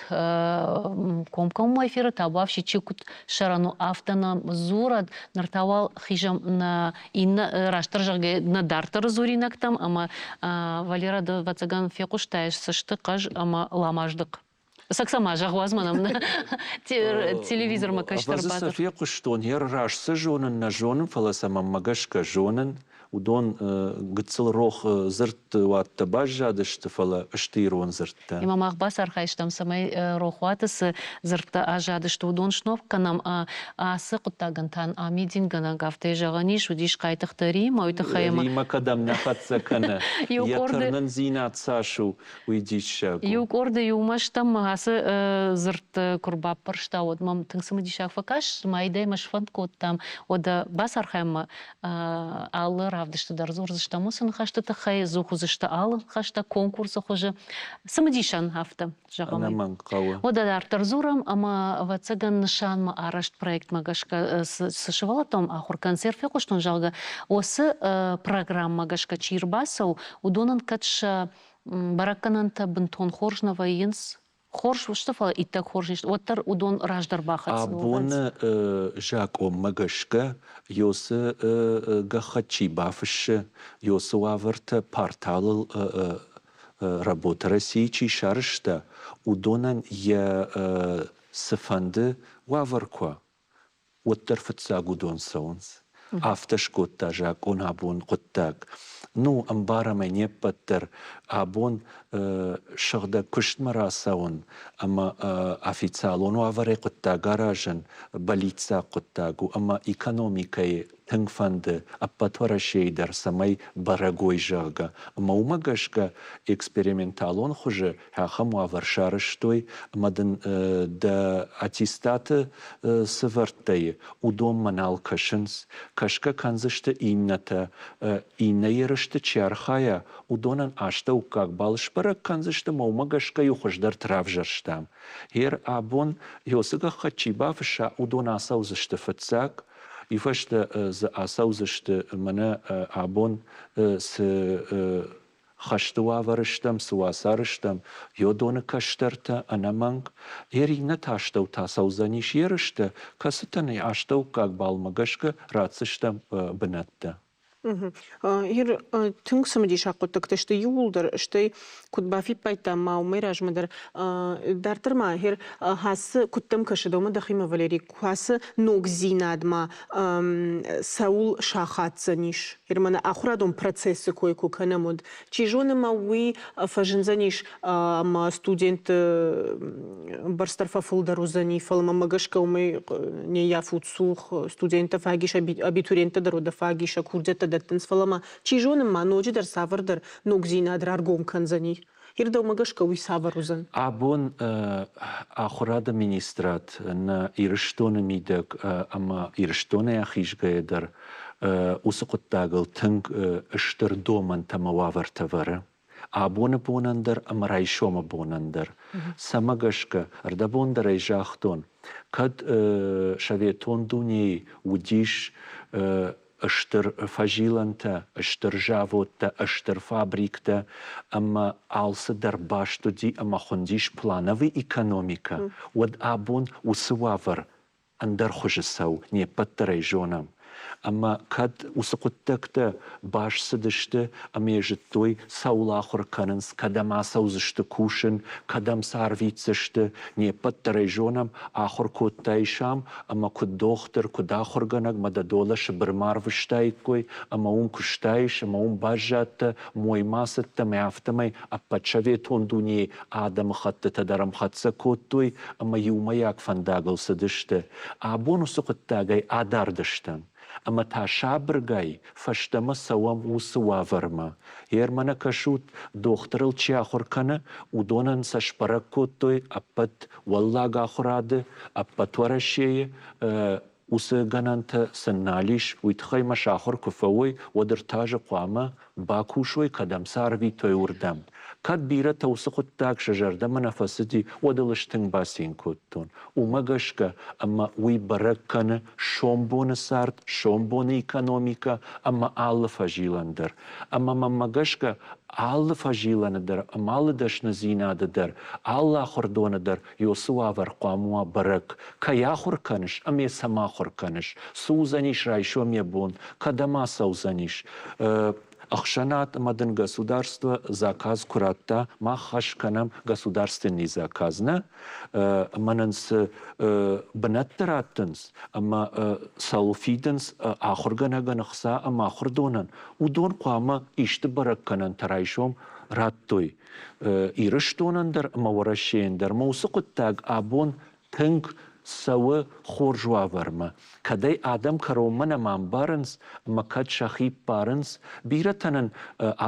комкоммӕ эфиры табуафси чи куыд сӕрӕн у, афтӕ нӕм дзурӕд. Ныр та уал хизӕм нӕ иннӕ, растдӕр зӕгъгӕ, нӕ дарддӕры дзуринӕгтӕм ӕмӕ Валера, ды, ӕвӕццӕгӕн, фехъуыстай, цы сты хъӕз ӕмӕ ламаздыхъ. Сакса ма зӕгъ, уадз мӕнӕн телевизормӕ кӕстӕр Ӕвӕдза сӕ фехъуыстон, йӕ раст сӕ зонын нӕ зонын, фӕлӕ сӕ мӕнмӕ гӕсгӕ зонын. Уыдон гыццыл рох дзырдуӕттӕ баззадысты, фӕлӕ сты ирон дзырдтӕ. Ӕмӕ мах бацархайдтам, цӕмӕй рохуаты цы дзырдтӕ аззадысты, уыдон сног кӕнӕм. Ацы хъуыддагӕн та амидингӕнӕг, афтӕ зӕгъӕн ис, уыдис Хъайтыхъты Римӕ, уый тыххӕй ӕмӕ Римӕ кӕдӕм нӕ хӕццӕ кӕны, йӕ тырнындзинад цас у, уый диссаг у. Иу къорды иумӕ стӕм ацы дзырдты куы рбаппӕрста, уӕд мӕм тынг цымыдисаг фӕкаст, майдӕй мӕ сфӕнд кодтам, уӕдӕ бацархайӕм ма алы равдысты дӕр дзурдзыстӕм уыцы ныхӕсты тыххӕй, ӕдзух уыдзысты алы ныхӕстӕ конкурсы хуызы. Цымыдисӕн афтӕ зӕгъӕм. Ӕнӕмӕнг хъӕуы. Уӕдӕ дарддӕр дзурӕм ӕмӕ, ӕвӕццӕгӕн, нысанмӕ арӕзт проектмӕ гӕсгӕ цы сывӕллӕттӕм ахуыр концерт фехъуыстон, зӕгъгӕ, уыцы программӕ гӕсгӕ чи рбацӕуы, уыдонӕн кӕд сӕ бӕрӕггӕнӕнтӕ бынтон хорз нӕ вӕййынц, хорз сты, фӕлӕ иттӕг хорз не сты, уӕддӕр уыдон раздӕр бахӕццӕ Абоны закъонмӕ гӕсгӕ Ёсы гӕххӕтт чи бафыссы, Ёсы уавӕртӕ порталыл Работа России чи сарӕзта, уыдонӕн йӕ цыфӕнды уавӕр куы уа, уӕддӕр фыццаг уыдон цӕуынц. Афтӕ скодта закъон абон хъуыддаг. Ну, ӕмбарӕм ӕй не ппӕт дӕр, абон сыгъдӕг куыстмӕ рацӕуын ӕмӕ официалон уавӕрӕй хъуыддаг аразын бӕллиццаг хъуыддаг у ӕмӕ экономикӕйы тынг фӕнды ӕппӕт Уӕрӕсейы дӕр, цӕмӕй бӕрӕг уой, зӕгъгӕ. Ӕмӕ уымӕ гӕсгӕ эксперименталон хуызы ахӕм уавӕр сарӕзтой, ӕмӕ дын дӕ аттестаты цы вӕрдтӕ и, уыдонмӕ нал кӕсынц. Кӕсгӕ кӕндзысты иннӕтӕ. Иннӕ ерысты чи архайа, уыдонӕн астӕуккаг бал сбӕрӕг кӕндзысты ӕмӕ уымӕ гӕсгӕ-иу хуыздӕрты равзӕрстам. Гъер абон Ёсы гӕххӕтт чи бафысса, уыдон ацӕудзысты фыццаг, уый фӕстӕ дзы ацӕудзысты мӕнӕ абон цы хӕсты уавӕры стӕм, цы уацары стӕм, йодоны кӕстӕртӕ ӕнӕмӕнг. Йер иннӕты астӕу та цӕудзӕнис ерыстӕ, кӕцытӕн астӕуккаг балмӕ гӕсгӕ ратдзыстӕм бынӕттӕ. Ир тынг цымыдисаг хъуыддӕгтӕ сты иууылдӕр, стӕй куыд бафиппайдтам ма уымӕй размӕ дӕр, дарддӕр ма Ир ацы куыд дӕм кӕсы дӕумӕ дӕхимӕ, Валерий, ацы ногдзинадмӕ цӕуыл сахаддзӕнис? Ир мӕнӕ ахуырадон процессы кой куы кӕнӕм, уӕд чи зоны ма уый фӕзындзӕнис ӕмӕ студентты бӕрц дӕр фӕфылдӕр уыдзӕни, фӕлӕ мӕмӕ гӕсгӕ уымӕй не ййафут цух студенттӕ фаг ис, абитуриенттӕ дӕр уӕдӕ фаг ис, сӕ курдиӕттӕ дӕттынц, фӕлӕ ма чи зоны ма ноджыдӕр цавӕрдӕр ногдзинад раргом кӕндзӕни. Ир дӕумӕ гӕсгӕ уый цавӕр уыдзӕн? Абон ахуырады министрад нӕ Ирыстоны мидӕг ӕмӕ Ирыстонӕй ахизгӕйӕ дӕр уыцы хъуыддагыл тынг стыр домӕнтӕ ӕмӕ уавӕртӕ вӕры. Абоны бонӕн дӕр ӕмӕ райсомы бонӕн дӕр. Цӕмӕ гӕсгӕ, ӕрдӕбон дӕр ӕй загътон, кӕд советон дунейы уыдис стыр фӕзилӕнтӕ, стыр заводтӕ, стыр фабриктӕ ӕмӕ алцы дӕр баст уыди ӕмӕ хуындис плановый экономикӕ, уӕд абон уыцы уавӕр ӕндӕр хуызы цӕуы, не ппӕт дӕр ӕй зонӕм. Ӕмӕ кӕд уыцы хъуыддӕгтӕ баст цыдысты ӕмӕ йӕ зыдтой, цӕуыл ахуыр кӕнынц, кӕдӕм ацӕудзысты кусын, кӕдӕм сӕ арвитдзысты, не ппӕт дӕр ӕй зонӕм, ахуыр кодтаис ам, ӕмӕ куыд дохтыр, куыд ахуыргӕнӕг мӕ дӕ долӕ Сыбырмӕ арвыстаиккой, ӕмӕ уым куыстаис, ӕмӕ уым баззадтӕ, моймӕ ацыдтӕ ӕмӕ афтӕмӕй ӕппӕт советон дунейы адӕмыхӕттытӕ дӕр ӕмхӕццӕ кодтой ӕмӕ иумӕйаг фӕндагыл цыдысты. Абон уыцы хъуыддагӕй адард стӕм. Ӕмӕ та сабыргай фӕстӕмӕ цӕуӕм уыцы уавӕрмӕ. Ермӕнӕ кӕсут, дохтырыл чи ахуыр кӕны, уыдонӕн сӕ сбӕрӕг кодтой ӕппӕт уӕллаг ахуырады, ӕппӕт Уӕрӕсейы уыцы гӕнӕнтӕ сын нал ис, уый тыххӕй мӕ сахуыр куы фӕуой, уӕд ӕртӕ хъуамӕ бакусой, кӕдӕм сӕ арвитой, уырдӕм. Кӕд бирӕтӕ уыцы хъуыддаг сӕ зӕрдӕмӕ нӕ фӕцыди, уӕд ыл ӕз тынг бацин кодтон. Уымӕ гӕсгӕ ӕмӕ уый бӕрӕг кӕны сомбоны цард, сомбоны экономикӕ ӕмӕ алы фӕзилӕн дӕр. Ӕмӕ мӕнмӕ гӕсгӕ алы фӕзилӕны дӕр ӕмӕ алы дӕсныдзинады дӕр, алы ахуырдоны дӕр Ёсы уавӕр хъуамӕ уа бӕрӕг. Кӕй ахуыр кӕныс ӕмӕ цӕмӕ ахуыр кӕныс? Цы уыдзӕнис райсом йӕ бон? Кӕдӕм ацӕудзӕнис? Ӕхсӕнад ӕмӕ дын государство заказ куы радта, мах хӕс кӕнӕм государственный заказ, нӕ? Ӕмӕ нын цы бынӕттӕ раттынц ӕмӕ цӕуыл фидынц ахуыргӕнӕгӕн ӕхца ӕмӕ ахуырдонӕн, уыдон хъуамӕ исты бӕрӕггӕнӕнтӕ райсом радтой Ирыстонӕн дӕр ӕмӕ Уӕрӕсейӕн дӕр. Ӕмӕ уыцы хъуыддаг абон тынг цӕуы хорз уавӕрмӕ. Кӕд ӕй адӕм кӕронмӕ нӕма ӕмбарынц ӕмӕ кӕд сӕхи ппарынц, бирӕтӕ нын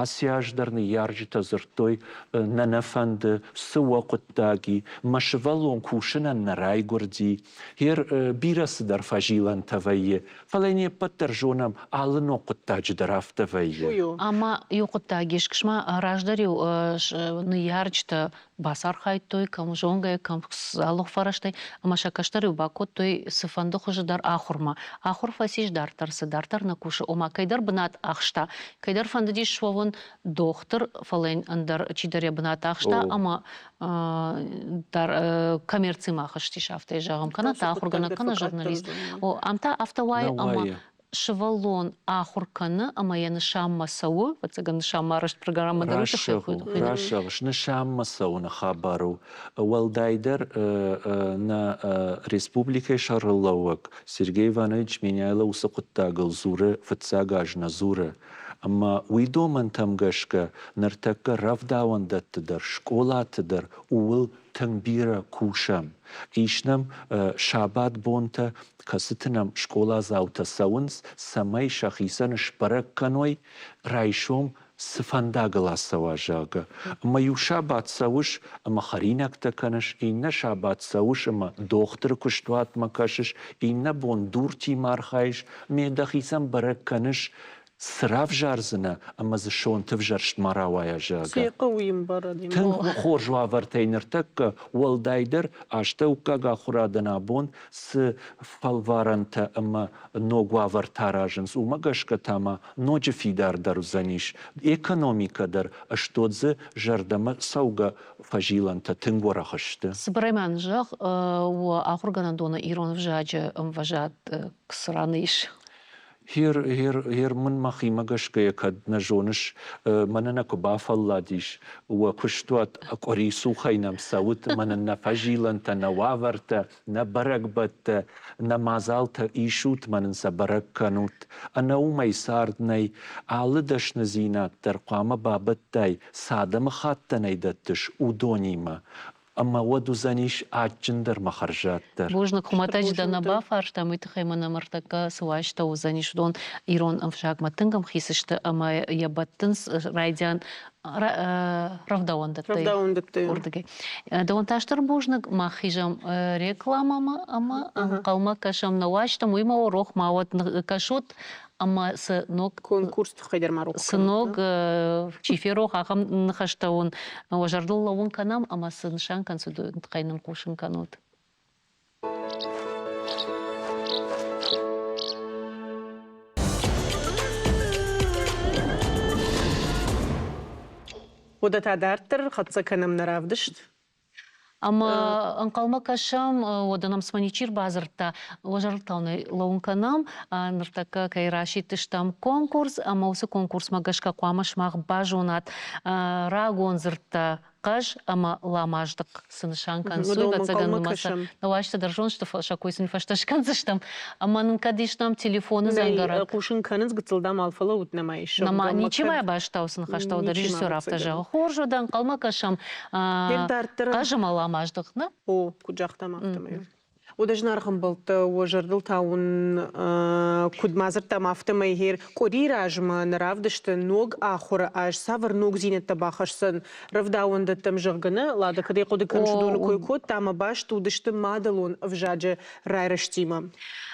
ацы аз дӕр ныййарджытӕ дзырдтой, нӕ нӕ фӕнды, цы уӕ хъуыддаг и, мӕ сывӕллон кусынӕн нӕ райгуырди, Гъер бирӕ цыдӕр фӕзилӕнтӕ вӕййы, фӕлӕ не ппӕт дӕр зонӕм, алы ног хъуыддаджы дӕр афтӕ вӕййы. Ӕмӕ иу хъуыддаг ис, ма раздӕр-иу ныййарджытӕ бацархайдтой, кӕм зонгӕ, кӕм алы фӕрӕзтӕй, ӕмӕ сӕ кӕстӕр-иу бакодтой цыфӕнды хуызы дӕр ахуырмӕ. Ахуыр фӕцис дарддӕр, цы дарддӕр нӕ кусы, ома кӕйдӕр бынат ахста, кӕйдӕр фӕндыдис суӕвын дохтыр, фӕлӕ йын ӕндӕр чидӕр йӕ бынат ахста ӕмӕ дӕр коммерцимӕ хызтис, афтӕ зӕгъӕм, кӕнӕ та ахуыргӕнӕг, кӕнӕ журналист. О, ам та афтӕ уайы, ӕмӕ сывӕллон ахуыр кӕны ӕмӕ йӕ нысанмӕ цӕуы, ӕвӕццӕгӕн нысанмӕ арӕзт программӕ дӕр уый тыххӕй хуыйны. Раст зӕгъыс, нысанмӕ цӕуыны хабар у. Уӕлдайдӕр нӕ республикӕйы сӕргълӕууӕг Сергей Иванович Меняйло уыцы хъуыддагыл дзуры, фыццаг аз нӕ дзуры. Ӕмӕ уый домӕнтӕм гӕсгӕ ныртӕккӕ рӕвдауӕндӕтты дӕр, скъолаты дӕр ууыл тынг бирӕ кусӕм. Ис нӕм сабатбонтӕ, кӕцыты нӕм скъоладзаутӕ цӕуынц, цӕмӕй сӕхицӕн сбӕрӕг кӕной, райсом цы фӕндагыл ацӕуа, зӕгъгӕ. Ӕмӕ иу сабат цӕуыс ӕмӕ хӕринӕгтӕ кӕныс, иннӕ сабат цӕуыс ӕмӕ дохтыры куыстуатмӕ кӕсыс, иннӕ бон дуртимӕ архайыс, ме дӕхицӕн бӕрӕг кӕныс, цы равзардзынӕ ӕмӕ дзы сонты взӕрст ма рауайа, зӕгъгӕ. Цы хъӕуы йын барад? Тынг хорз уавӕртӕй ныртӕккӕ, уӕлдайдӕр астӕуккаг ахуырадӕн абон цы фӕлварӕнтӕ ӕмӕ ног уавӕртӕ аразынц, уымӕ гӕсгӕ та ма ноджы фидардӕр уыдзӕнис. Экономикӕ дӕр стод дзы зӕрдӕмӕ цӕугӕ фӕзилӕнтӕ тынг уӕрӕх сты. Цыбырӕй ма нын зӕгъ, уӕ ахуыргӕнӕндоны ирон ӕвзаджы ӕмвӕзад цы ран ис? Гъер, гъер, гъер мын мӕхимӕ гӕсгӕ кӕд нӕ зоныс, мӕнӕ нӕ куы бафӕлладис, уӕ куыстуат къуыри цухӕй нӕм цӕут, мӕнӕ нӕ фӕзилӕнтӕ, нӕ уавӕртӕ, нӕ бӕрӕгбӕттӕ, нӕ мадзалтӕ исут, мӕ нын сӕ бӕрӕг кӕнут. Ӕнӕ уымӕй цард нӕй. Алы дӕсныдзинад дӕр хъуамӕ бабӕттай, цы адӕмыхаттӕн ӕй дӕттыс, уыдонимӕ. Ӕмӕ уӕд уыдзӕнис адджындӕр мӕ хӕрзаддӕр. Бузныг, хуымӕтӕджы дӕ нӕ бафарстам, уый тыххӕй мӕ нӕм ӕртӕккӕ цы уазджытӕ уыдзӕнис, уыдон ирон ӕвзагмӕ тынг ӕмхиц сты ӕмӕ йӕ бӕттынц райдиан рӕвдауӕндӕттӕй. Рӕвдауӕндӕттӕй. Уырдыгӕй. Дӕуӕн та стыр бузныг, мах хизӕм рекламӕмӕ ӕмӕ ӕнхъӕлмӕ кӕсӕм нӕ уазджытӕм, уый ма рох ма уӕд кӕсут ӕмӕ цы ног конкурс тыххӕй дӕр ма рох цы ног чи ферох, ахӕм ныхӕстӕ уын уӕ зӕрдыл лӕууын кӕнӕм ӕмӕ цы нысан кӕнынц, уыдон тыххӕй нын хъусын кӕнут. Уӕдӕ та дарддӕр хӕццӕ кӕнӕм нӕ равдыст. Ӕмӕ ӕнхъӕлмӕ кӕсӕм, уӕдӕ нӕм цыма ничи ӕрбадзырдта, уӕ зӕрдыл лӕууын кӕнӕм, ныртӕккӕ кӕй расидтыстӕм конкурс, ӕмӕ уыцы конкурсмӕ гӕсгӕ хъуамӕ сымах базонат рагон дзырдтӕ хъӕз ӕмӕ ламаздыхъ цы нысан кӕнынц, уый, ӕвӕццӕгӕн, нымӕцы нӕуазджытӕ дӕр зондзысты, сӕ кой сын фӕстӕ скӕндзыстӕм. Ӕмӕ нын кӕд ис нӕм телефоны дзӕнгӕрӕг. Хъусын кӕнынц, гыццыл дам алфӕлӕуут нӕма ис. Нӕма, ничи ма бӕстау цы ныхӕстӕ уыд, режиссер афтӕ зӕгъы. Хорз уӕд ӕнхъӕлмӕ кӕсӕм хъаз ӕмӕ ламаздыхъ, нӕ? О, куыд загътам, афтӕмӕй. Уӕдӕ зынаргъ ӕмбӕлттӕ, уӕ зӕрдыл та уын куыд ма дзырдтам, афтӕмӕй гъер къуыри размӕ нӕ равдысты ног ахуыры аз цавӕр ногдзинӕдтӕ бахӕсдзӕн рӕвдауӕндӕттӕм, зӕгъгӕ, нӕ Лада кӕд хъуыды кӕныс, уыдоны кой кодта ӕмӕ баст уыдысты мадӕлон ӕвзаджы райрӕзтимӕ.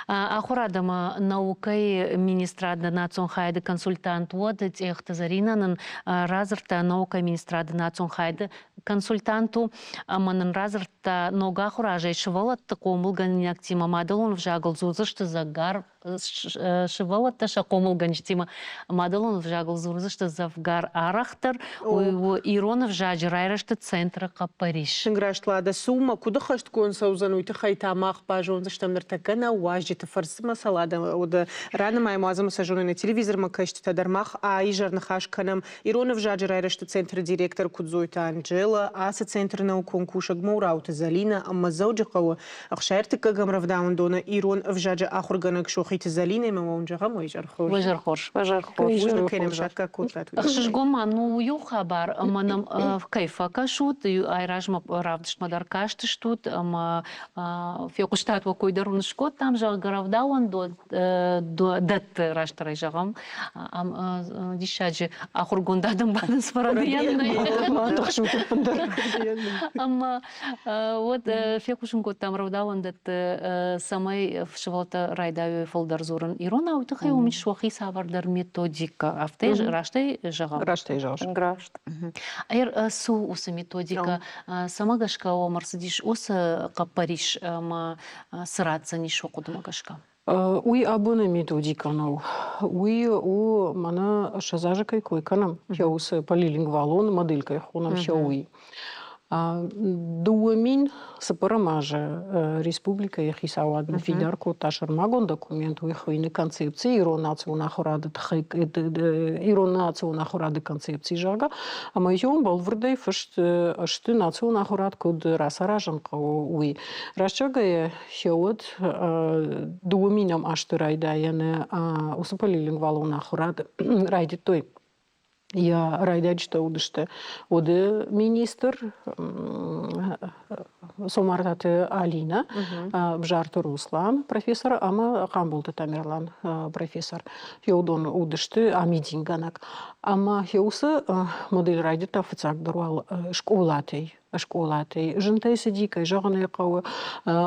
Ахуырад ӕмӕ наукӕйы министрады национ хайады консультант уӕд Цъехты Зӕринӕ нын радзырдта наукӕйы министрады национ хайады консультант у ӕмӕ нын радзырдта, ног ахуыр азӕй сывӕллӕтты хъомылгӕнинӕгтимӕ мадӕлон ӕвзагыл дзурдзысты дзӕггар. сывӕллӕттӕ сӕ хъомылгӕнджытимӕ мадӕлон ӕвзагыл дзурдзысты дзӕвгар арӕхдӕр. Уый у ирон ӕвзаджы райрӕзты центры хъӕппӕрис. Тынг раст Лада, цы у мӕ куыд ӕххӕстгонд цӕудзӕн, уый тыххӕй та мах базондзыстӕм ныртӕккӕ нӕ уазджыты фӕрцы мӕ сӕ Лада ранымайӕм, уадзӕм сӕ зоны нӕ телевизормӕ кӕсджытӕ дӕр. Мах а-изӕр ныхас кӕнӕм ирон ӕвзаджы райрӕзты центры директор Кудзойты Анджела, ацы центры наукон кусӕг Моурауты Зӕлинӕ ӕмӕ Дзӕуджыхъӕуы 63-ӕм рӕвдауӕндоны ирон ӕвзаджы ахуыргӕнӕг Сохиты Зӕлинӕимӕ уын зӕгъӕм уӕ изӕр хорз. Уӕ изӕр хорз. Уӕ изӕр хорз. Бузныг, кӕй нӕм саккаг кодтат. Ӕхсызгон ма ну иу хабар, ӕмӕ нӕм кӕй фӕкӕсут, айразмӕ равдыстмӕ дӕр кастыстут ӕмӕ фехъуыстат уӕ кой дӕр уын скодтам, зӕгъгӕ, рӕвдауӕндон дӕтты, растдӕрӕй зӕгъӕм, ам диссаджы ахуыргонд адӕм бадынц фӕрӕдыйӕн. Ӕмӕ уӕд фехъусын кодтам рӕвдауӕндӕтты, цӕмӕй сывӕллӕттӕ райдайой фылдӕр дзурын иронау, уый тыххӕй уым ис уӕхи цавӕрдӕр методикӕ. Афтӕ растӕй зӕгъӕм? Растӕй зӕгъыс. Раст. Цы у уыцы методикӕ? Цӕмӕ гӕсгӕ уӕм ӕрцыдис уыцы хъӕппӕрис ӕмӕ цы ратдзӕнис уӕ хъуыдымӕ гӕсгӕ? Уый абоны методикӕ нӕу. Уый у, мӕнӕ 20 азы кӕй кой кӕнӕм, уыцы полилингвалон модель кӕй хонӕм, уый. 2004 азы республикӕйы хицауад ныффидар кодта сӕрмагонд документ, уый хуыйны концепци ирон национ ахуырады тыххӕй, ирон национ ахуырады концепци, зӕгъгӕ, ӕмӕ йӕм бӕлвырдӕй фыст сты национ ахуырад куыд рацаразын хъӕуы, уый. Раст зӕгъгӕйӕ, Уӕд дыууӕ минӕм азты райдайӕны уыцы полилингвалон ахуырад райдыдтой. Йӕ райдайджытӕ уыдысты уыды министр Цомартаты Алинӕ, Бзарты Руслан профессор ӕмӕ Хъамболты Тамерлан профессор. Уыдон уыдысты амидингӕнӕг. Ӕмӕ уыцы модель райдыдта фыццагдӕр уал скъолатӕй скъолатӕй. Зынтӕй цыди, кӕй зӕгъын ӕй хъӕуы,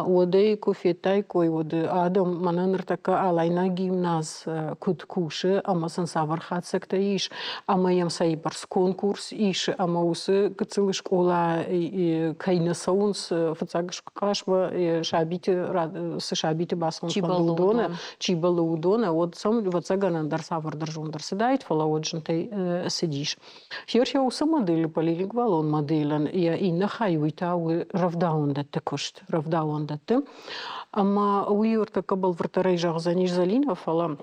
уӕдӕй куы федтаиккой, уӕд адӕм мӕнӕ ныртӕккӕ Алайнаг гимназ куыд кусы ӕмӕ сын цавӕр хатдзӕгтӕ ис, ӕмӕ йӕм цӕйбӕрц конкурс ис, ӕмӕ уыцы гыццыл скъола кӕй нӕ цӕуынц фыццаг къласмӕ сабиты цы сабиты бацӕуын фӕнды уыдоны, чи бӕллы уыдоны, уӕд сӕм ӕвӕццӕгӕн ӕндӕр цавӕрдӕр зонд ӕрцыдаид, фӕлӕ уӕд зынтӕй цыдис. Херхе уыцы моделы полилингвалон моделӕн йӕ иннӕ хай уый та у рӕвдауӕндӕтты куыст, рӕвдауӕндӕтты. Ӕмӕ уый ӕртӕккӕ бӕлвырддӕрӕй зӕгъдзӕнис Зӕлинӕ, фӕлӕ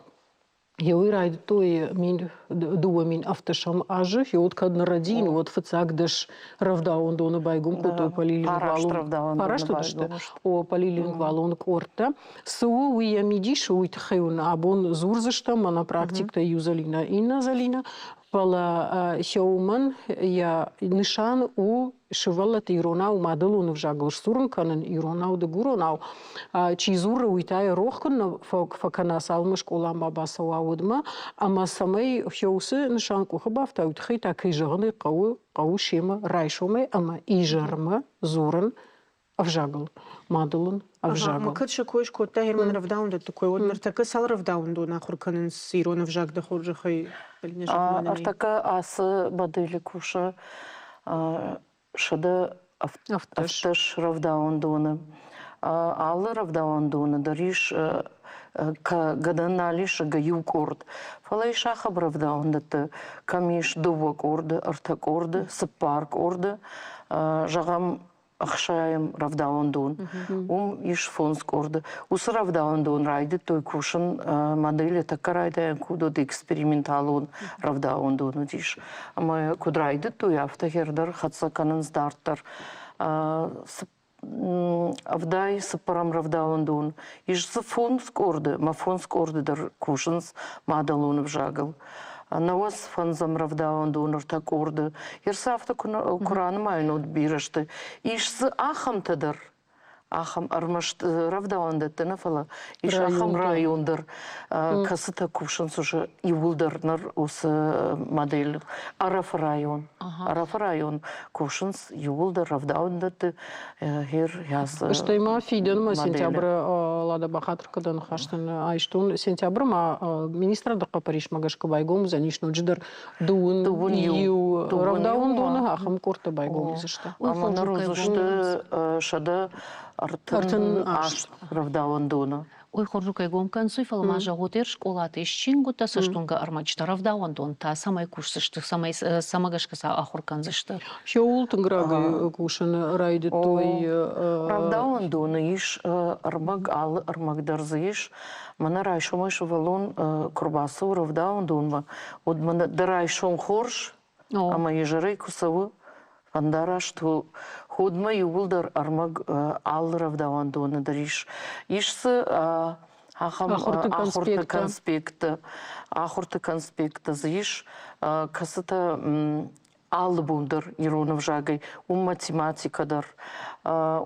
уый райдыдтой 2017 азы, уӕд кӕд нӕ рӕдийын, уӕд фыццаг дӕс рӕвдауӕндоны байгом кодтой полилингвалон фараст уыдысты о полилингвалон къордтӕ. Цы у, уый йӕ мидис, уый тыххӕй уын абон дзурдзыстӕм, мӕнӕ практиктӕ иу Зӕлинӕ, иннӕ Зӕлинӕ. Фӕлӕ уымӕн йӕ нысан у сывӕллӕтты иронау мадӕлон ӕвзагыл сдзурын кӕнын, иронау дыгуронау. Чи дзуры, уый та йӕ рох куыннӕ фӕкӕна, цалынмӕ скъоламӕ бацӕуа, уӕдмӕ. Ӕмӕ цӕмӕй уыцы нысан къухы бафта, уый тыххӕй та, кӕй зӕгъын ӕй хъӕуы, хъӕуы семӕ райсомӕй ӕмӕ изӕрмӕ дзурын ӕвзагыл, мадӕлон ӕвзагыл. Ӕмӕ кӕд сӕ кой скодта Герман рӕвдауӕндӕтты кой, уӕд ныртӕккӕ цал рӕвдауӕндон ахуыр кӕнынц ирон ӕвзаг дӕ хорзӕхӕй? Ӕртӕккӕ ацы модели кусы 118 рӕвдауӕндоны. Алы рӕвдауӕндоны дӕр ис гӕнӕн нал ис иу къорд, фӕлӕ ис ахӕм рӕвдауӕндӕттӕ, кӕм ис дыууӕ къорды, ӕртӕ къорды, цыппар къорды. Зӕгъӕм, ӕхсайӕм рӕвдауӕндон. Уым ис фондз къорды. Уыцы рӕвдауӕндон райдыдтой кусын модели тӕккӕ райдайӕн куыд уыд эксперименталон рӕвдауӕндон уыдис. Ӕмӕ куыд райдыдтой, афтӕ хӕрдӕр хӕццӕ кӕнынц дарддӕр. Ӕвдай цыппӕрӕм рӕвдауӕндон. Ис дзы фондз къорды, мӕ фондз къорды дӕр кусынц мадӕлон ӕвзагыл. 90 фӕндзӕм рӕвдауӕндон ӕртӕ къорды. Ерсы афтӕ куы ранымайын, уӕд бирӕ сты. Ис дзы ахӕмтӕ дӕр, ахӕм ӕрмӕст рӕвдауӕндӕттӕ нӕ, фӕлӕ ис ахӕм район дӕр, кӕцытӕ кусынц уже иууылдӕр ныр уыцы модель. Ӕрӕфы район. Ӕрӕфы район кусынц иууылдӕр рӕвдауӕндӕтты. Стӕй ма фидӕнмӕ сентябры Лада бахатыр кӕд ныхӕстӕн айстон. Сентябры ма министрады хъӕппӕрисмӕ гӕсгӕ байгом уыдзӕнис ноджыдӕр дыууын иу рӕвдауӕндоны ахӕм къордтӕ байгом уыдзысты. Ӕмӕ ныр уыдзысты 138 рӕвдауӕндоны. Ой, хорз у, кӕй гом кӕнынц, фӕлӕ ма зӕгъут, ӕр скъолаты ис чингуытӕ, цӕстуынгӕ ӕрмӕджытӕ, рӕвдауӕндон та цӕмӕй кусдзысты, цӕмӕй цӕмӕ гӕсгӕ сӕ ахуыр кӕндзысты? Сеул тынг рагӕй кусын райдыдтой. Рӕвдауӕндоны ис ӕрмӕг, алы ӕрмӕг дӕр дзы ис. Мӕнӕ райсомӕй сывӕллон куы рбацӕуы рӕвдауӕндонмӕ, уӕд мӕнӕ дӕ райсом хорз, ӕмӕ изӕрӕй куы цӕуы, фӕндараст у. Ходмӕ иууылдӕр ӕрмӕг алы рӕвдауӕндоны дӕр ис. Ис дзы ахӕм ахуырты конспекттӕ, ахуырты конспекттӕ дзы ис, кӕцытӕ алы бон дӕр ирон ӕвзагӕй, уым математикӕ дӕр,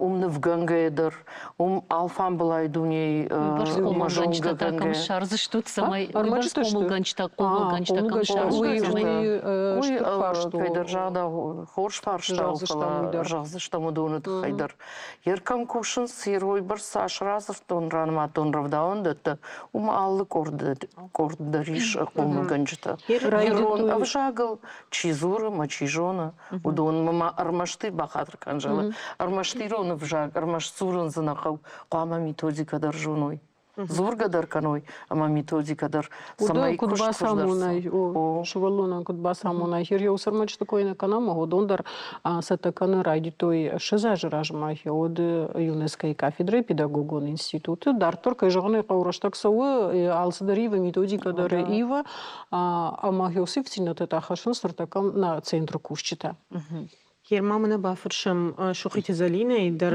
уым нывгӕнгӕйӕ дӕр, уым алфамбылай дунейы хъомылгӕнджытӕ кӕм ссардзыстут, цӕмӕй уыйбӕрц хъомылгӕнджытӕ хъомылгӕнджытӕ кӕм ссардзыстут, Уый кӕйдӕр загъда хорз фарста у, фӕлӕ зӕгъдзыстӕм уыдоны тыххӕй дӕр. Ер кӕм кусынц, ер уыйбӕрц цас радзырдтон, ранымадтон рӕвдауӕндӕттӕ, уым алы къорд дӕр ис хъомылгӕнджытӕ. Ирон ӕвзагыл чи дзуры мӕ чи зоны, уыдонмӕ ма ӕрмӕст бахатыр кӕн, зӕгъы, ӕрмӕст ирон ӕвзаг, ӕрмӕст дзурын дзы нӕ хъӕуы, хъуамӕ методикӕ дӕр зоной. Дзургӕ дӕр кӕной ӕмӕ методикӕ дӕр, цӕмӕй куыд бацамонай, сывӕллонӕн куыд бацамонай, хир еу сӕрмӕджыты кой нӕ кӕнӕм, уыдон дӕр цӕттӕ кӕнын райдыдтой 20 азы размӕ уӕд ЮНЕСКО-йы кафедрӕйы педагогон институты. Дарддӕр, кӕй зӕгъын ӕй хъӕуы, рӕстӕг цӕуы, алцыдӕр ивы, методикӕ дӕр ивы. Ӕмӕ Иосифтинӕтӕ та хӕссынц ныртӕккӕ нӕ центры кусджытӕ. Герма ма нӕ бафӕрсӕм Сухиты Зӕлинӕйы дӕр.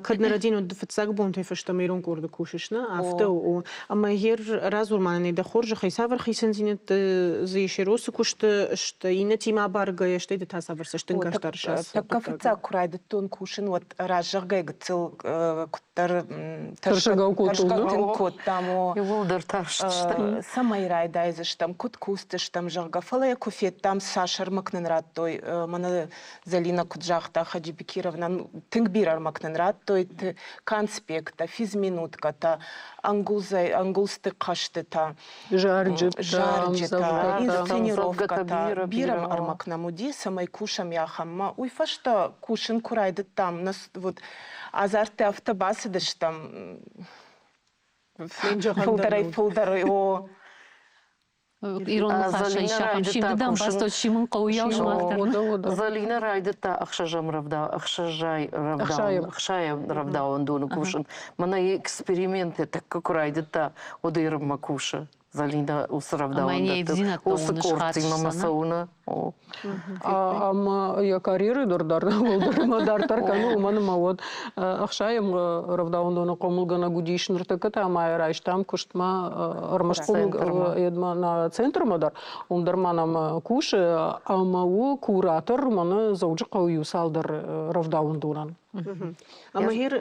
Кӕд нӕ рӕдин уыд фыццаг бонтӕй фӕстӕмӕ ирон къорды кусыс, нӕ? Афтӕ у. Ӕмӕ гер радзур ма нын дӕ хорзӕхӕй, цавӕр хицӕндзинӕдтӕ дзы ис Эросы куысты, стӕй иннӕтимӕ абаргӕйӕ, стӕй ды та цавӕр цӕстӕнгас дарыс ацы Тӕккӕ фыццаг куы райдыдтон кусын, уӕд раззӕгъгӕй гыццыл куыддӕр тӕрсӕгау кодтам. Иууылдӕр тарстыстӕм. Цӕмӕй райдайдзыстӕм, куыд кусдзыстӕм, зӕгъгӕ. Фӕлӕ йӕ куы федтам, цас ӕрмӕг нын радтой, мӕнӕ Зӕлинӕ куыд загъта, Хаджибекировна, тынг бирӕ ӕрмӕг нын радтой, конспекттӕ, физминуткӕтӕ, ӕнгуылдзӕй, ӕнгуылдзты хъӕзтытӕ, зарджытӕ, инсценировкӕтӕ. Бирӕ ӕрмӕг нӕм уыди, цӕмӕй кусӕм ахӕммӕ. Уый фӕстӕ кусын куы райдыдтам, вот азарттӕ афтӕ бацыдыстӕм, фылдӕрӕй-фылдӕр, о. Ирон ныхасӕй сӕхӕм симдыдӕм бастой симын хъӕуы йау сымах дӕр. Залина райдыдта ӕхсӕзӕм рӕвдау ӕхсӕзӕй рӕвдауӕн ӕхсайӕм рӕвдауӕндоны кусын. Мӕнӕ эксперименты тӕккӕ куы райдыдта, уӕд ерынмӕ кусы. Залина уыцы рӕвдауӕндӕтты уыцы къордтимӕ мӕ цӕуыны. Ӕмӕ йӕ карьерӕ дӕр дарддӕр кӕны, уымӕн ӕмӕ уӕд ӕхсайӕм рӕвдауӕндоны хъомылгӕнӕг уыдис, ныртӕккӕ та ма йӕ райстам куыстмӕ ӕрмӕст хъомылгӕнӕгмӕ нӕ центрмӕ дӕр, уым дӕр ма нӕм кусы ӕмӕ у куратор мӕнӕ Дзӕуджыхъӕуы иу цалдӕр рӕвдауӕндонӕн. Ӕмӕ гъер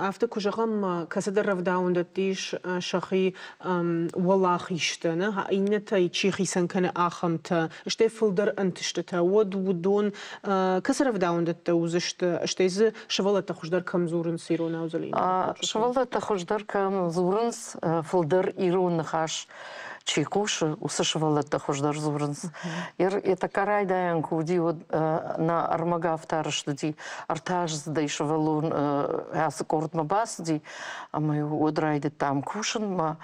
афтӕ куы зӕгъӕм, кӕцыдӕр рӕвдауӕндӕтты ис сӕхи уӕлахизтӕ, нӕ иннӕтӕй чи хицӕн кӕны ахӕмтӕ, стӕй фылдӕр ӕнтыстытӕ, уӕд уыдон кӕцы рӕвдауӕндӕттӕ уыдзысты, стӕй дзы сывӕллӕттӕ хуыздӕр кӕм дзурынц иронау Зӕлинӕ? Сывӕллӕттӕ хуыздӕр кӕм дзурынц, фылдӕр ирон ныхас чи хъусы, уыцы сывӕллӕттӕ хуыздӕр дзурынц. Йӕ тӕккӕ райдайӕн куы уыди, уӕд нӕ ӕрмӕг афтӕ арӕзт уыди. Ӕртӕаздзыдӕй сывӕллон ацы къордмӕ бацыди, ӕмӕ уӕд райдыдтам кусынмӕ.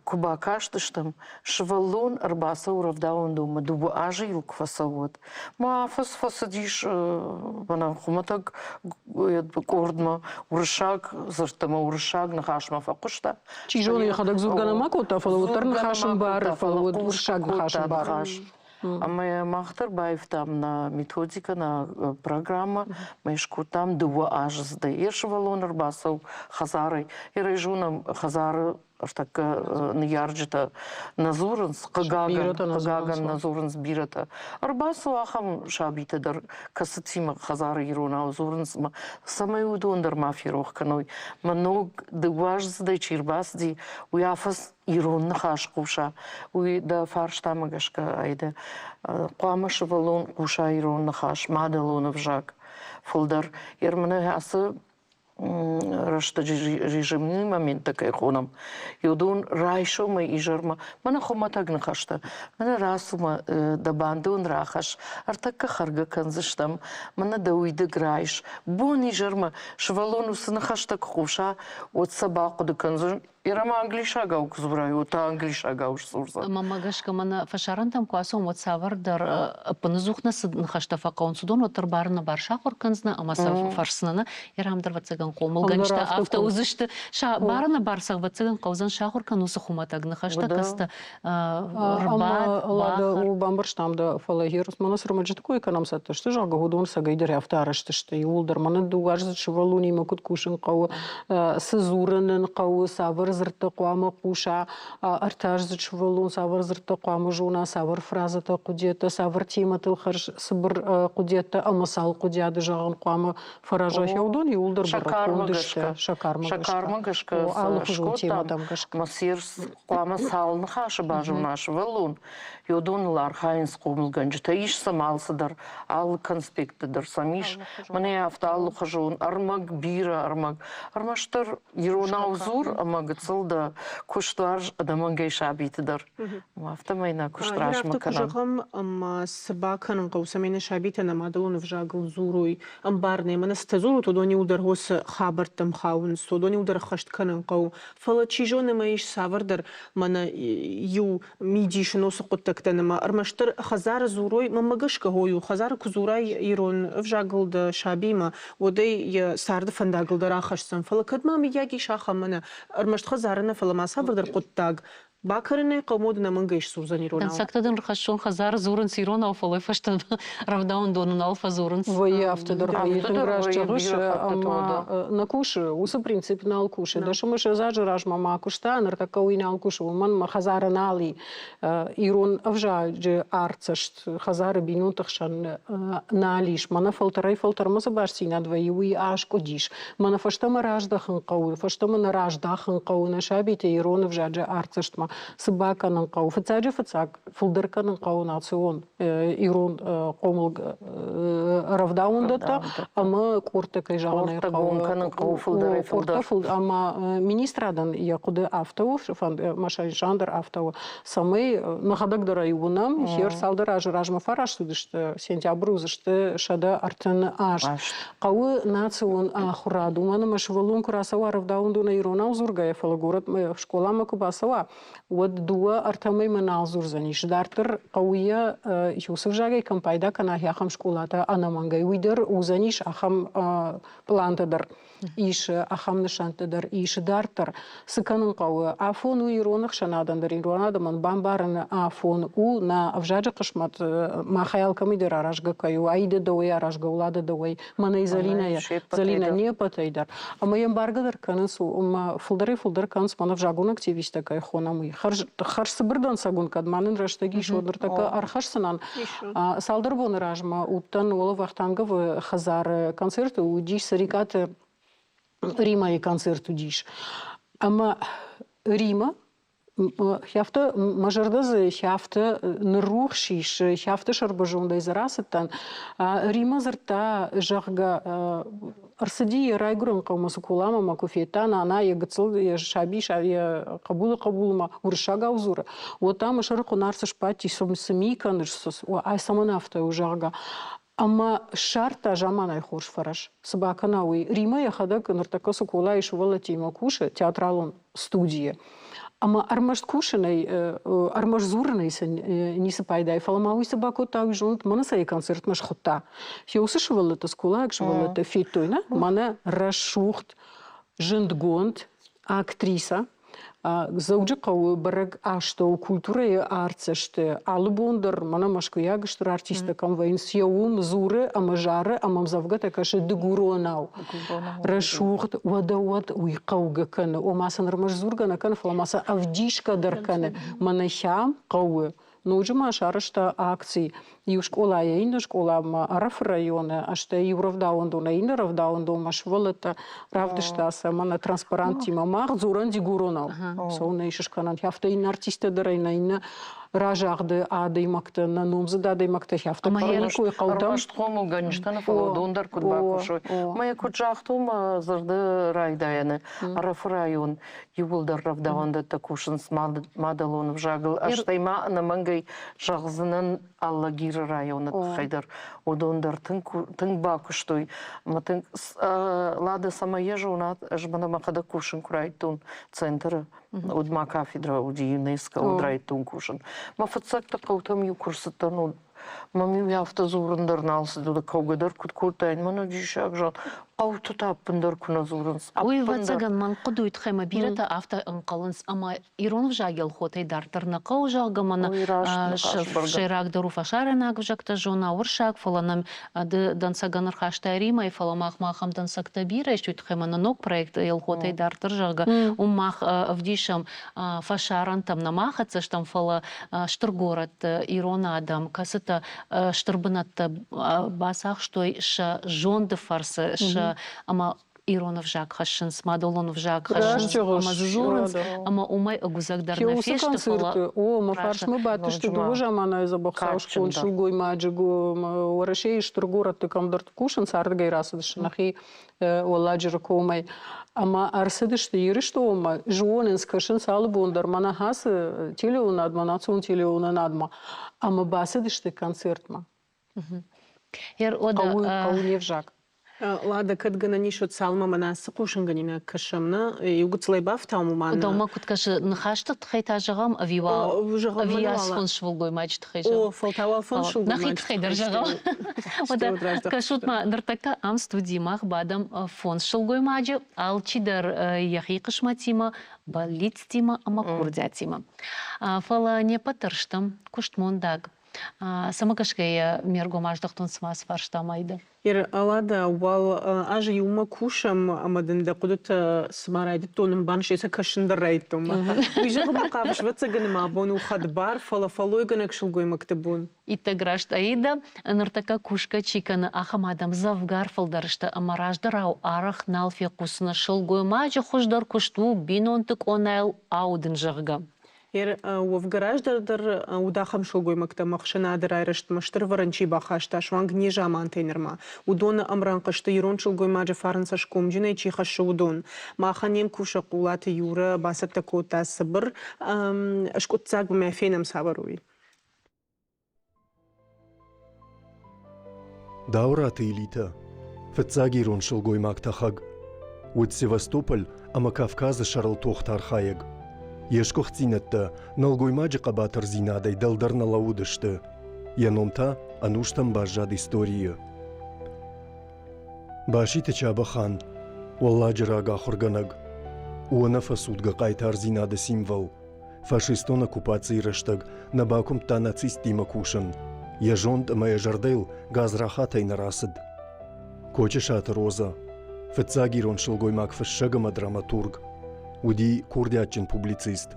Куы бакастыстӕм, сывӕллон ӕрбацӕуы рӕвдауӕндонмӕ дыууӕ азы йыл куы фӕцӕуы, уӕд. Мӕ афӕдз фӕцыдис мӕнӕ хуымӕтӕг къордмӕ уырыссаг дзырдтӕ ӕмӕ уырыссаг ныхасмӕ фӕхъуыста. Чи зоны, йӕхӕдӕг дзургӕ нӕма кодта, фӕлӕ уӕддӕр ныхас ӕмбары, фӕлӕ уӕд уырыссаг ныхас ӕмбары. Ӕмӕ мах дӕр баивтам нӕ методикӕ, нӕ программӕ, мӕ скодтам дыууӕ аздзыдӕй. Йӕ сывӕллон ӕрбацӕуы хӕдзарӕй. Йӕ зонӕм, хӕдзары ӕртӕккӕ ныййарджытӕ нӕ дзурынц, хъыгагӕн, хъыгагӕн нӕ дзурынц бирӕтӕ. Ӕрбацӕуы ахӕм сабитӕ дӕр, кӕцытимӕ хӕдзары иронау дзурынц, ӕмӕ цӕмӕй уыдон дӕр ма ферох кӕной. Мӕ ног дыууӕаздзыдӕй чи ӕрбацыди, уый афӕдз ирон ныхас хъуса, уый дӕ фарстамӕ гӕсгӕ айдӕ. Хъуамӕ сывӕллон хъуса ирон ныхас, мадӕлон ӕвзаг фылдӕр. Ермӕнӕ ацы рӕстӕджы режимный моменттӕ кӕй хонӕм, уыдон райсомӕй изӕрмӕ, мӕнӕ хуымӕтӕг ныхӕстӕ, мӕнӕ рацу мӕ дӕ бандон рахӕсс, ӕртӕккӕ хӕргӕ кӕндзыстӕм, мӕнӕ дӕ уидыг райс. Бон изӕрмӕ сывӕллон уыцы ныхӕстӕ куы хъуса, уӕд сӕ бахъуыды кӕндзӕн. Ӕмӕ англисагау куы дзурай, уӕд та англисагау сдзурдзӕн. Ӕмӕ мӕ гӕсгӕ мӕнӕ фӕсарӕнтӕм куы ацӕуӕм, уӕд цавӕрдӕр ӕппыныдзух нӕ цы ныхӕстӕ фӕхъӕуынц, уыдон уӕддӕр бар нӕ бар сахуыр кӕндзынӕ ӕмӕ сӕ фӕрсдзынӕ нӕ. Йӕ дӕр ӕвӕццӕгӕн хъомылгӕнджытӕ афтӕ уыдзысты. Сӕ бар нӕ бар сӕ ӕвӕццӕгӕн хъӕудзӕн сахуыр кӕнын уыцы хуымӕтӕг ныхӕстӕ, кӕцытӕ рбад, Лада, бамбӕрстам дӕ, фӕлӕ мӕнӕ цы рмӕджыты кой кӕнӕм цӕттӕ сты, зӕгъгӕ, уыдон цӕгӕйдӕр афтӕ арӕзт сты. Иууылдӕр мӕнӕ дыууӕаздзыд сывӕллонимӕ куыд кусын хъӕуы, цы дзурын ын хъӕуы, цавӕр дзырдтӕ хъуамӕ хъуса, ӕртӕаздзыд сывӕллон цавӕр дзырдтӕ хъуамӕ зона, цавӕр фразӕтӕ, хъуыдиӕттӕ, цавӕр темӕтыл хӕрз цыбыр хъуыдиӕттӕ ӕмӕ цал хъуыдиады зӕгъын хъуамӕ фӕраза, уыдон иууылдӕр бӕрӕггонд сты сӕ кармӕ гӕсгӕ. Алыхуызон темӕтӕм гӕсгӕ. Хъуамӕ цал ныхасы базона сывӕллон, уыдоныл архайынц хъомылгӕнджытӕ. Ис сӕм алцыдӕр, алы конспектты дӕр сӕм ис. Мӕнӕ афтӕ алыхуызон ӕрмӕг, бирӕ ӕрмӕг. Ӕрмӕстдӕр иронау дзур ӕмӕ гыццыл дӕ куыст уарз ӕнӕмӕнгӕй сабиты дӕр. Афтӕмӕй нӕ куыст размӕ кӕнӕм. Зӕгъӕм, ӕмӕ цы бакӕнын хъӕуы, цӕмӕй нӕ сабитӕ нӕ мадӕлон ӕвзагыл дзурой, ӕмбарынӕй ӕмӕ нӕ цытӕ дзурут, уыдон иуылдӕр уыцы хабӕрттӕм хауынц, уыдон иуылдӕр ӕххӕст кӕнын хъӕуы. Фӕлӕ чи зоны ӕмӕ ис цавӕрдӕр мӕнӕ иу мидисы носы хъуыддӕгтӕн ӕмӕ ӕрмӕстдӕр хӕдзары дзурой, мӕнмӕ гӕсгӕ хой у, хӕдзары куы дзурай ирон ӕвзагыл дӕ сабимӕ, уӕд ӕй йӕ царды фӕндагыл дӕр ахӕсдзӕн. Фӕлӕ кӕд ма мыййаг ис ахӕм мӕнӕ ӕрмӕст хӕдзары нӕ, фӕлӕ ма цавӕрдӕр хъуыддаг бакӕнынӕй хъӕумод ӕнӕмӕнгӕй сдзурдзӕн иронау. Дӕнцӕгтӕ дын рхӕссон хӕдзары дзурынц иронау, фӕлӕ фӕстӕмӕ рӕвдауӕндоны нал фӕдзурынц. Вӕййы афтӕ дӕр, вӕййы тынг раст зӕгъыс, ӕмӕ нӕ кусы, уыцы принцип нал кусы. 10 ӕмӕ 20 азы размӕ ма куыста, ныртӕккӕ уый нал кусы, уымӕн мӕ хӕдзары нал и. Ирон ӕвзаджы артдзӕст хӕдзары бинонты хсӕн нал ис. Мӕнӕ фӕлтӕрӕй-фӕлтӕрмӕ цы бастдзинад вӕййы, уый аскъуыдис. Мӕнӕ фӕстӕмӕ раздӕхын хъӕуы, фӕстӕмӕ нӕ раздахын хъӕуы нӕ сабиты ирон ӕвзаджы артдзӕстмӕ. Цы бакӕнын хъӕуы? Фыццаджы фыццаг фылдӕр кӕнын хъӕуы национ ирон хъомыл рӕвдауӕндӕттӕ ӕмӕ къордтӕ, кӕй зӕгъын ӕй хъӕуы. кӕнын хъӕуы фылдӕрӕй фылдӕр. Ӕмӕ министрадӕн йӕ хъуыды афтӕ у, Машанжан дӕр афтӕ у, цӕмӕй нӕхӕдӕг дӕр ӕй уынӕм, хер цалдӕр азы размӕ фӕраст уыдысты, сентябры уыдзысты 138. Хъӕуы национ ахуырад, уымӕн ӕмӕ сывӕллон куы рацӕуа рӕвдауӕндонӕй иронау дзургӕйӕ, фӕлӕ горӕтмӕ скъоламӕ куы бацӕуа, уӕд дыууӕ ӕртӕмӕй нал дзурдзӕнис. Дарддӕр хъӕуы йӕ иу ӕвзагӕй кӕм пайда кӕна, ахӕм скъолатӕ ӕнӕмӕнгӕй. Уый дӕр уыдзӕнис ахӕм пълантӕ дӕр ис, ахӕм нысӕнттӕ дӕр ис. Дарддӕр цы кӕнын хъӕуы? Афон у ирон ӕхсӕнадӕн дӕр, ирон адӕмӕн бамбарыны афон у, нӕ ӕвзаджы хъысмӕт махӕй алкӕмӕй дӕр аразгӕ кӕй у, Аидӕ дӕуӕй аразгӕ у, Лада дӕуӕй, мӕнӕй Зӕлинӕйӕ, Зӕлинӕ не ппӕтӕй дӕр. Ӕмӕ йӕм баргӕ дӕр кӕнынц, ӕмӕ фылдӕрӕй-фылдӕр кӕнынц, мӕнӕ ӕвзагон активисттӕ кӕй хонӕм, уый. Хӕрз, хӕрз цыбыр дӕнцӕг уын кӕд ма нын рӕстӕг ис, уӕд ныртӕккӕ ӕрхӕсдзынӕн. Цалдӕр боны размӕ уыдтӕн Ола Вахтанговы хӕдзары концерты, уыдис Цӕрикъаты Римӕйы концерт уыдис. Ӕмӕ Рима афтӕ мӕ зӕрдӕ дзы афтӕ ныррухс ис, афтӕ сӕрбӕрзондӕй дзы рацыдтӕн. Рима дзырдта, зӕгъгӕ, ӕрцыди йӕ райгуырӕн хъӕумӕ Цыколамӕ мӕ куы федта, нана йӕ гыццыл йӕ саби йӕ хъӕбулы хъӕбулмӕ уырыссагау дзуры, уӕд та мӕ сӕрыхъуын арц сбадти, цы ми кӕныс, ай цӕмӕн афтӕ у, зӕгъгӕ. Ӕмӕ ссардта заманайы хорз фӕрӕз. Цы бакӕна уый? Римӕ йӕхӕдӕг ныртӕккӕ Цыколайы сывӕллӕттимӕ кусы театралон студийы. Ӕмӕ ӕрмӕст кусынӕй, ӕрмӕст дзурынӕй сын ницы пайда и, фӕлӕ ма уый цы бакодта, уый зонут, мӕнӕ сӕ йӕ концертмӕ схуыдта. Се уыцы сывӕллӕттӕ, скъолайаг сывӕллӕттӕ федтой, нӕ? Мӕнӕ рӕсугъд, зындгонд актрисӕ, Дзӕуджыхъӕуы бӕрӕг астӕу культурӕйы артдзӕсты алы бон дӕр мӕнӕ мӕскуыйаг стыр артисттӕ кӕм вӕййынц, йӕ уым дзуры ӕмӕ зары ӕмӕ ӕмдзӕвгӕтӕ кӕсы дыгуронау. Рӕсугъд, уӕдӕ уӕд уый хъӕугӕ кӕны. Ома сын ӕрмӕст дзургӕ нӕ кӕны, фӕлӕ ма сӕ ӕвдисгӕ дӕр кӕны. Мӕнӕ хӕм хъӕуы. Ноджы ма сарӕзта акци иу скъолайӕ иннӕ скъоламӕ Ӕрӕфы районы, стӕй иу рӕвдауӕндонӕй иннӕ рӕвдауӕндонмӕ сывӕллӕттӕ равдыста сӕ мӕнӕ транспаранттимӕ. Мах дзурӕн дигоронау. Цӕуылнӕ ис скӕнӕн? Афтӕ иннӕ артисттӕ дӕр ӕй нӕ иннӕ. Разагъды адӕймӕгтӕ, нӕ номдзыд адӕймӕгтӕ афтӕ кой хъӕутӕм. Ӕрмӕст хъомылгӕнджытӕ нӕ, фӕлӕ уыдон дӕр куыд бакусой. Мӕ куыд загътон мӕ дзырды райдайӕны, Ӕрӕфы район иууылдӕр рӕвдауӕндӕттӕ кусынц мадӕлон ӕвзагыл. Стӕй ма ӕнӕмӕнгӕй зӕгъдзынӕн Алагиры районы тыххӕй дӕр. Уыдон дӕр тынг, тынг бакуыстой. Ӕмӕ тынг Лада, цӕмӕй йӕ зонат, ӕз мӕнӕ мӕхӕдӕг кусын куы райдыдтон центры, уыд ма кафедрӕ уыди ЮНЕСКО, уыд райдыдтон кусын. Мӕ фыццӕгты хъӕутӕм иу куы рцыдтӕн, уыд мӕм-иу афтӕ дзурын дӕр нал цыд, уыд кӕугӕ дӕр куыд кодтаин, мӕнӕ диссаг зӕгъ, хъӕуты та ӕппындӕр куы нӕ дзурынц. Уый, ӕвӕццӕгӕн, мӕн хъуыды уый тыххӕй ӕмӕ бирӕтӕ афтӕ ӕнхъӕлынц, ӕмӕ ирон ӕвзаг Елхотӕй дарддӕр нӕ хъӕуы, зӕгъгӕ, мӕнӕ сӕйрагдӕр у фӕсарӕйнаг ӕвзӕгтӕ зона, уырыссаг, фӕлӕ нӕм ды дӕнцӕгӕн ӕрхастай Римӕй, фӕлӕ махмӕ ахӕм дӕнцӕгтӕ бирӕ ис, уый тыххӕй мӕнӕ ног проект Елхотӕй дарддӕр, зӕгъгӕ, уым мах ӕвдисӕм фӕсарӕнтӕм нӕма хӕццӕ стӕм, фӕлӕ стыр горӕтты ирон адӕм, кӕцытӕ стыр бынӕттӕ бацахстой сӕ зонды фӕрцы, сӕ ӕмӕ ирон ӕвзаг хӕссынц, мадӕлон ӕвзаг хӕссынц ӕмӕ дзы дзурынц, ӕмӕ уымӕй ӕгуыдзӕг дӕр нӕ фесты, фӕлӕ О, мӕ фарсмӕ бадтысты дыууӕ заманайы дзӕбӕх саусконд сылгоймаджы Уӕрӕсейы стыр горӕтты кӕмдӕрты кусынц, ардыгӕй рацыдысты нӕхи Уӕлладжыры комӕй. Ӕмӕ ӕрцыдысты Ирыстонмӕ, зонынц, кӕсынц алы бон дӕр мӕнӕ ацы телеуынадмӕ, национ телеуынынадмӕ ӕмӕ бацыдысты концертмӕ. Хъӕуы, хъӕуы не взаг. Лада, кӕд гӕнӕн ис, уӕд цалынмӕ мӕнӕ цы хъусынгӕнинаг кӕсӕм, нӕ иу гыццылӕй бафтауӕм уымӕ. Дӕумӕ куыд кӕсы, ныхӕсты тыххӕй та зӕгъӕм, ӕви уал ӕви асфон сылгоймаджы тыххӕй зӕгъӕм? О, фӕлтау алфон сылгоймаджы Нӕхи тыххӕй дӕр зӕгъӕм. Уӕдӕ кӕсут-ма, ныртӕккӕ ам студийы мах бадӕм фондз сылгоймаджы, алчидӕр йӕхи хъысмӕтимӕ, бӕллицтимӕ ӕмӕ курдиатимӕ. Фӕлӕ не ппӕт дӕр стӕм куыстмондаг. Цӕмӕ гӕсгӕ йӕ ме ргом аздӕхтон цыма цы фарста Майда? Алада, уал азы иумӕ кусӕм ӕмӕ дын дӕ хъуыдытӕ цыма райдыдтон ӕмбарын, сӕ кӕсын дӕр райдыдтон. Уый зӕгъынмӕ хъавыс, ӕвӕццӕгӕн ма абон у хӕдбар, фӕлӕ фӕллойгӕнӕг сылгоймӕгты бон. Иттӕг раст Аида, ныртӕккӕ кусгӕ чи кӕны, ахӕм адӕм дзӕвгар фылдӕр сты ӕмӕ раздӕрау арӕх нал фехъусыны сылгоймаджы хуыздӕр куыст у бинонты къонайыл аудын, зӕгъгӕ. Уӕвгӕ раздӕр дӕр уыд ахӕм сылгоймӕгтӕ ӕмӕ ӕхсӕнады райрӕзтмӕ стыр ӕвӕрӕн чи бахаста, суанг незамантӕй нырма. Уыдоны ӕмрӕнхъ сты ирон сылгоймаджы фарн цӕсгомджынӕй чи хӕссы, уыдон. Махӕн не мкусӕг Хъулаты Юрӕ бацӕттӕ кодта цыбыр скъуыддзаг ӕмӕ фенӕм цавӕр уый. Дауыраты Элитӕ, фыццаг ирон сылгоймаг-тӕхӕг, уыд Севастополь ӕмӕ Кавказы сӕрыл тохты архайӕг. Йе сгуыхтдзинӕдтӕ нӕлгоймаджы хъӕбатырдзинадӕй дӕлдӕр нӕ лӕууыдысты. Йӕ ном та ӕнустӕм баззад историйы. Баситы Чабӕхан, уӕлладжыраг ахуыргӕнӕг, у ӕнӕфӕцудгӕ хъайтардзинады символ. Фашистон оккупацийы рӕстӕг нӕ бакуымдта нацисттимӕ кусын, йӕ зонд ӕмӕ йӕ зӕрдӕйыл гадзрахатӕй нӕ рацыд. Кочысаты Розӕ, фыццаг ирон сылгоймаг фыссӕг ӕмӕ драматург, уыди курдиатджын публицист,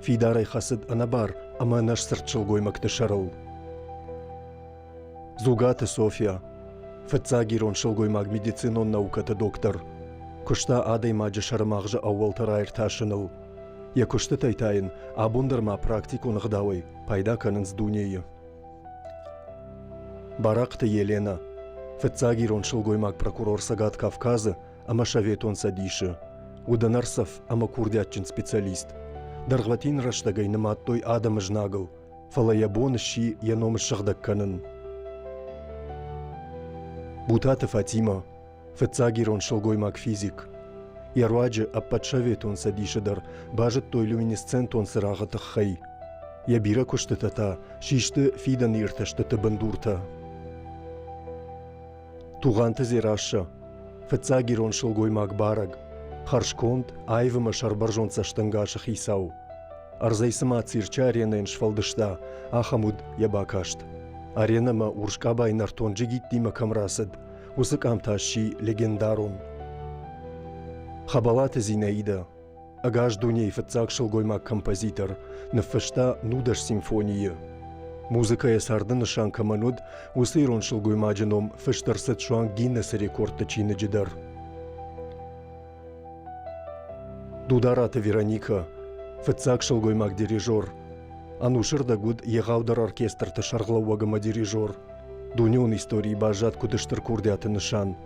фидарӕй хӕцыд ӕнӕбар ӕмӕ ӕнӕсдзырд сылгоймӕгты сӕрыл. Дзугаты Софья, фыццаг ирон сылгоймаг медицинон наукӕты доктор, куыста адӕймаджы сӕрымагъзы ӕууӕлтӕ раиртасыныл. Йӕ куыстытӕй та йын абон дӕр ма практикон ӕгъдауӕй пайда кӕнынц дунейы. Барахъты Еленӕ, фыццаг ирон сылгоймаг-прокурор Цӕгат Кавказы ӕмӕ Советон Цӕдисы, уыд ӕнӕрцӕф ӕмӕ курдиатджын специалист. Дӕргъвӕтин рӕстӕгӕй нымадтой адӕмы знагыл, фӕлӕ йӕ бон сси йӕ ном ссыгъдӕг кӕнын. Бутаты Фатимӕ, фыццаг ирон сылгоймаг-физик. Йӕ руаджы ӕппӕт Советон Цӕдисы дӕр базыдтой люминесцентон цырагъы тыххӕй. Йӕ бирӕ куыстытӕ та систы фидӕны иртӕстыты бындуртӕ. Тугъанты Дзерассӕ, фыццаг ирон сылгоймаг барӕг, хӕрзконд, аив ӕмӕ сӕрбӕрзонд цӕстӕнгасы хицау. Ӕрдзӕй цыма цирчы аренӕйӕн сфӕлдыста, ахӕм уыд йӕ бакаст. Аренӕмӕ урс къабайы нӕртон джигиттимӕ кӕм рацыд, уыцы къам та сси легендарон. Хӕбӕлаты Зинаидӕ, ӕгас дунейы фыццаг сылгоймаг-композитор, ныффыста 19 симфонийы. Музыкӕ йӕ царды нысан кӕмӕн уыд, уыцы ирон сылгоймаджы ном фыст ӕрцыд суанг Гиннесы рекордты чиныджы дӕр. Дудараты Вероникӕ, фыццаг сылгоймаг-дирижер. Ӕнусы рдӕг уыд егъаудӕр оркестрты сӕргълӕууӕг ӕмӕ дирижер. Дунеон историйы баззад куыд стыр курдиаты нысан.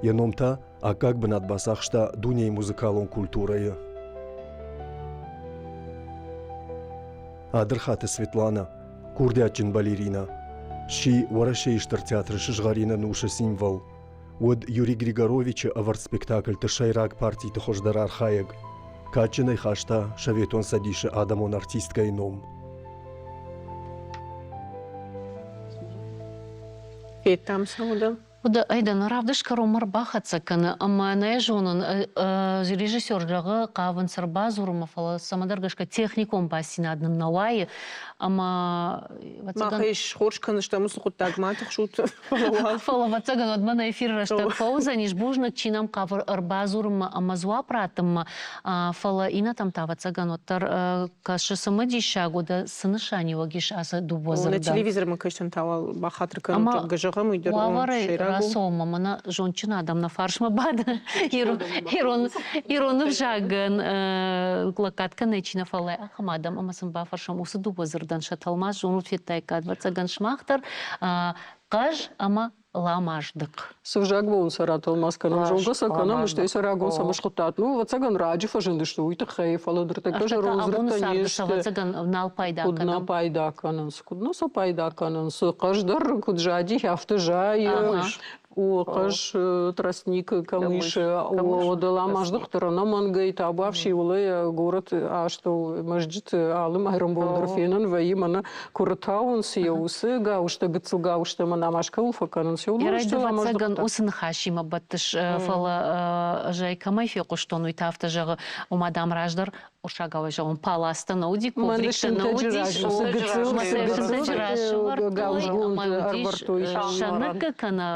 Йӕ ном та аккаг бынат бацахста дунейы музыкалон культурӕйы. Адырхаты Светлана, курдиатджын балерина, сси Уӕрӕсейы Стыр театры сызгъӕрин ӕнусы символ. Уыд Юрий Григоровичы ӕвӕрд спектакльты сӕйраг партиты хуыздӕр архайӕг. Кадджынӕй хаста Советон Цӕдисы адӕмон артисткӕйы ном. Федтам сӕ уыдон. Уыд айдӕны равдыст кӕронмӕ ӕрбахӕццӕ кӕны ӕмӕ нӕ зонын, режиссер зӕгъы, хъавынц ӕрбадзурынмӕ, фӕлӕ цӕмӕдӕр гӕсгӕ техникон бастдзинад нын нӕ уайы ӕмӕ Махӕй схорз кӕндзыстӕм уыцы хъуыддаг, ма тыхсут. Фӕлӕ ӕвӕццӕгӕн уӕдмӕ нӕ эфиры рӕстӕг фӕуыдзӕнис. Бузныг, чи нӕм хъавы ӕрбадзурынмӕ ӕмӕ дзуапп раттынмӕ. Фӕлӕ иннӕтӕм та ӕвӕццӕгӕн уӕддӕр кӕсы цымыдисаг, уӕдӕ цы нысаниуӕг ис ацы дыууӕ дзырдӕн? Нӕ телевизормӕ кӕсӕн та уал бахатыр кӕнут, зӕгъгӕ, зӕгъӕм, уый дӕр Уавӕрӕй рацӕуынмӕ мӕнӕ зондджын адӕм нӕ фарсмӕ бады. Ирон ӕвзагӕн лӕггад кӕнӕй чи нӕ фӕлӕ ахӕм адӕм ӕмӕ сын бафӕрсӕм уыцы дыууӕ дзырдӕн сӕ тӕлмац зонут федтаиккат, ӕвӕццӕгӕн, сымах дӕр хъаз ӕмӕ ламаздыхъ. Цы взагмӕ сӕ ратӕлмац кӕнӕм, зонгӕ сӕ кӕнӕм, стӕй сӕ рагон цӕмӕ схуыдтат. Ну, ӕвӕццӕгӕн, раджы фӕзындысты уый тыххӕй, фӕлӕ ныртӕккӕ зӕронд дзырдтӕ не сты. Ӕвӕццӕгӕн, нал пайда куыд нӕ пайда кӕнынц, куыд нӕ сӕ пайда кӕнынц. Хъаз дӕр куыд зади, афтӕ зайы. О, хъаз тростник кӕм ис, ламаздыхъ дӕр ӕнӕмӕнгӕй табуафси улӕй горӕт астӕу мӕзджыты алы майрӕмбон дӕр фенӕн вӕййы мӕнӕ куы рытауынц йӕ уыцы гауызтӕ, гыццыл гауызтӕ мӕ намаз кӕуыл фӕкӕнынц, уыдон сты ӕвӕццӕгӕн, уыцы ныхасимӕ бӕттыс, фӕлӕ ӕз ӕй кӕмӕй фехъуыстон, уый та афтӕ зӕгъы, ома, дам, раздӕр урсагауӕй зӕгъон, паластӕ нӕ уыди, ковриктӕ нӕ уыдис, сынтӕджы раз сӕвӕрдтой ӕмӕ уыдис сӕныкк кӕнӕ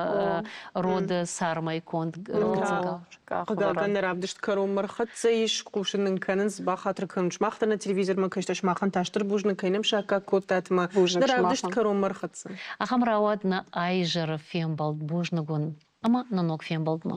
роды цармӕй конд гыццыл гауыз. Хъыгагӕн, нӕ равдыст кӕронмӕ рхӕццӕ ис, хъусын нын кӕнынц, бахатыр кӕнут сымах дӕр нӕ телевизормӕ кӕстӕ, сымахӕн та стыр бузныг, кӕй нӕм саккаг кодтат ӕмӕ нӕ равдыст кӕронмӕ рхӕццӕ. Ахӕм рауад нӕ аизӕры фембӕлд. Бузныг уын ӕмӕ нӕ ног фембӕлдмӕ.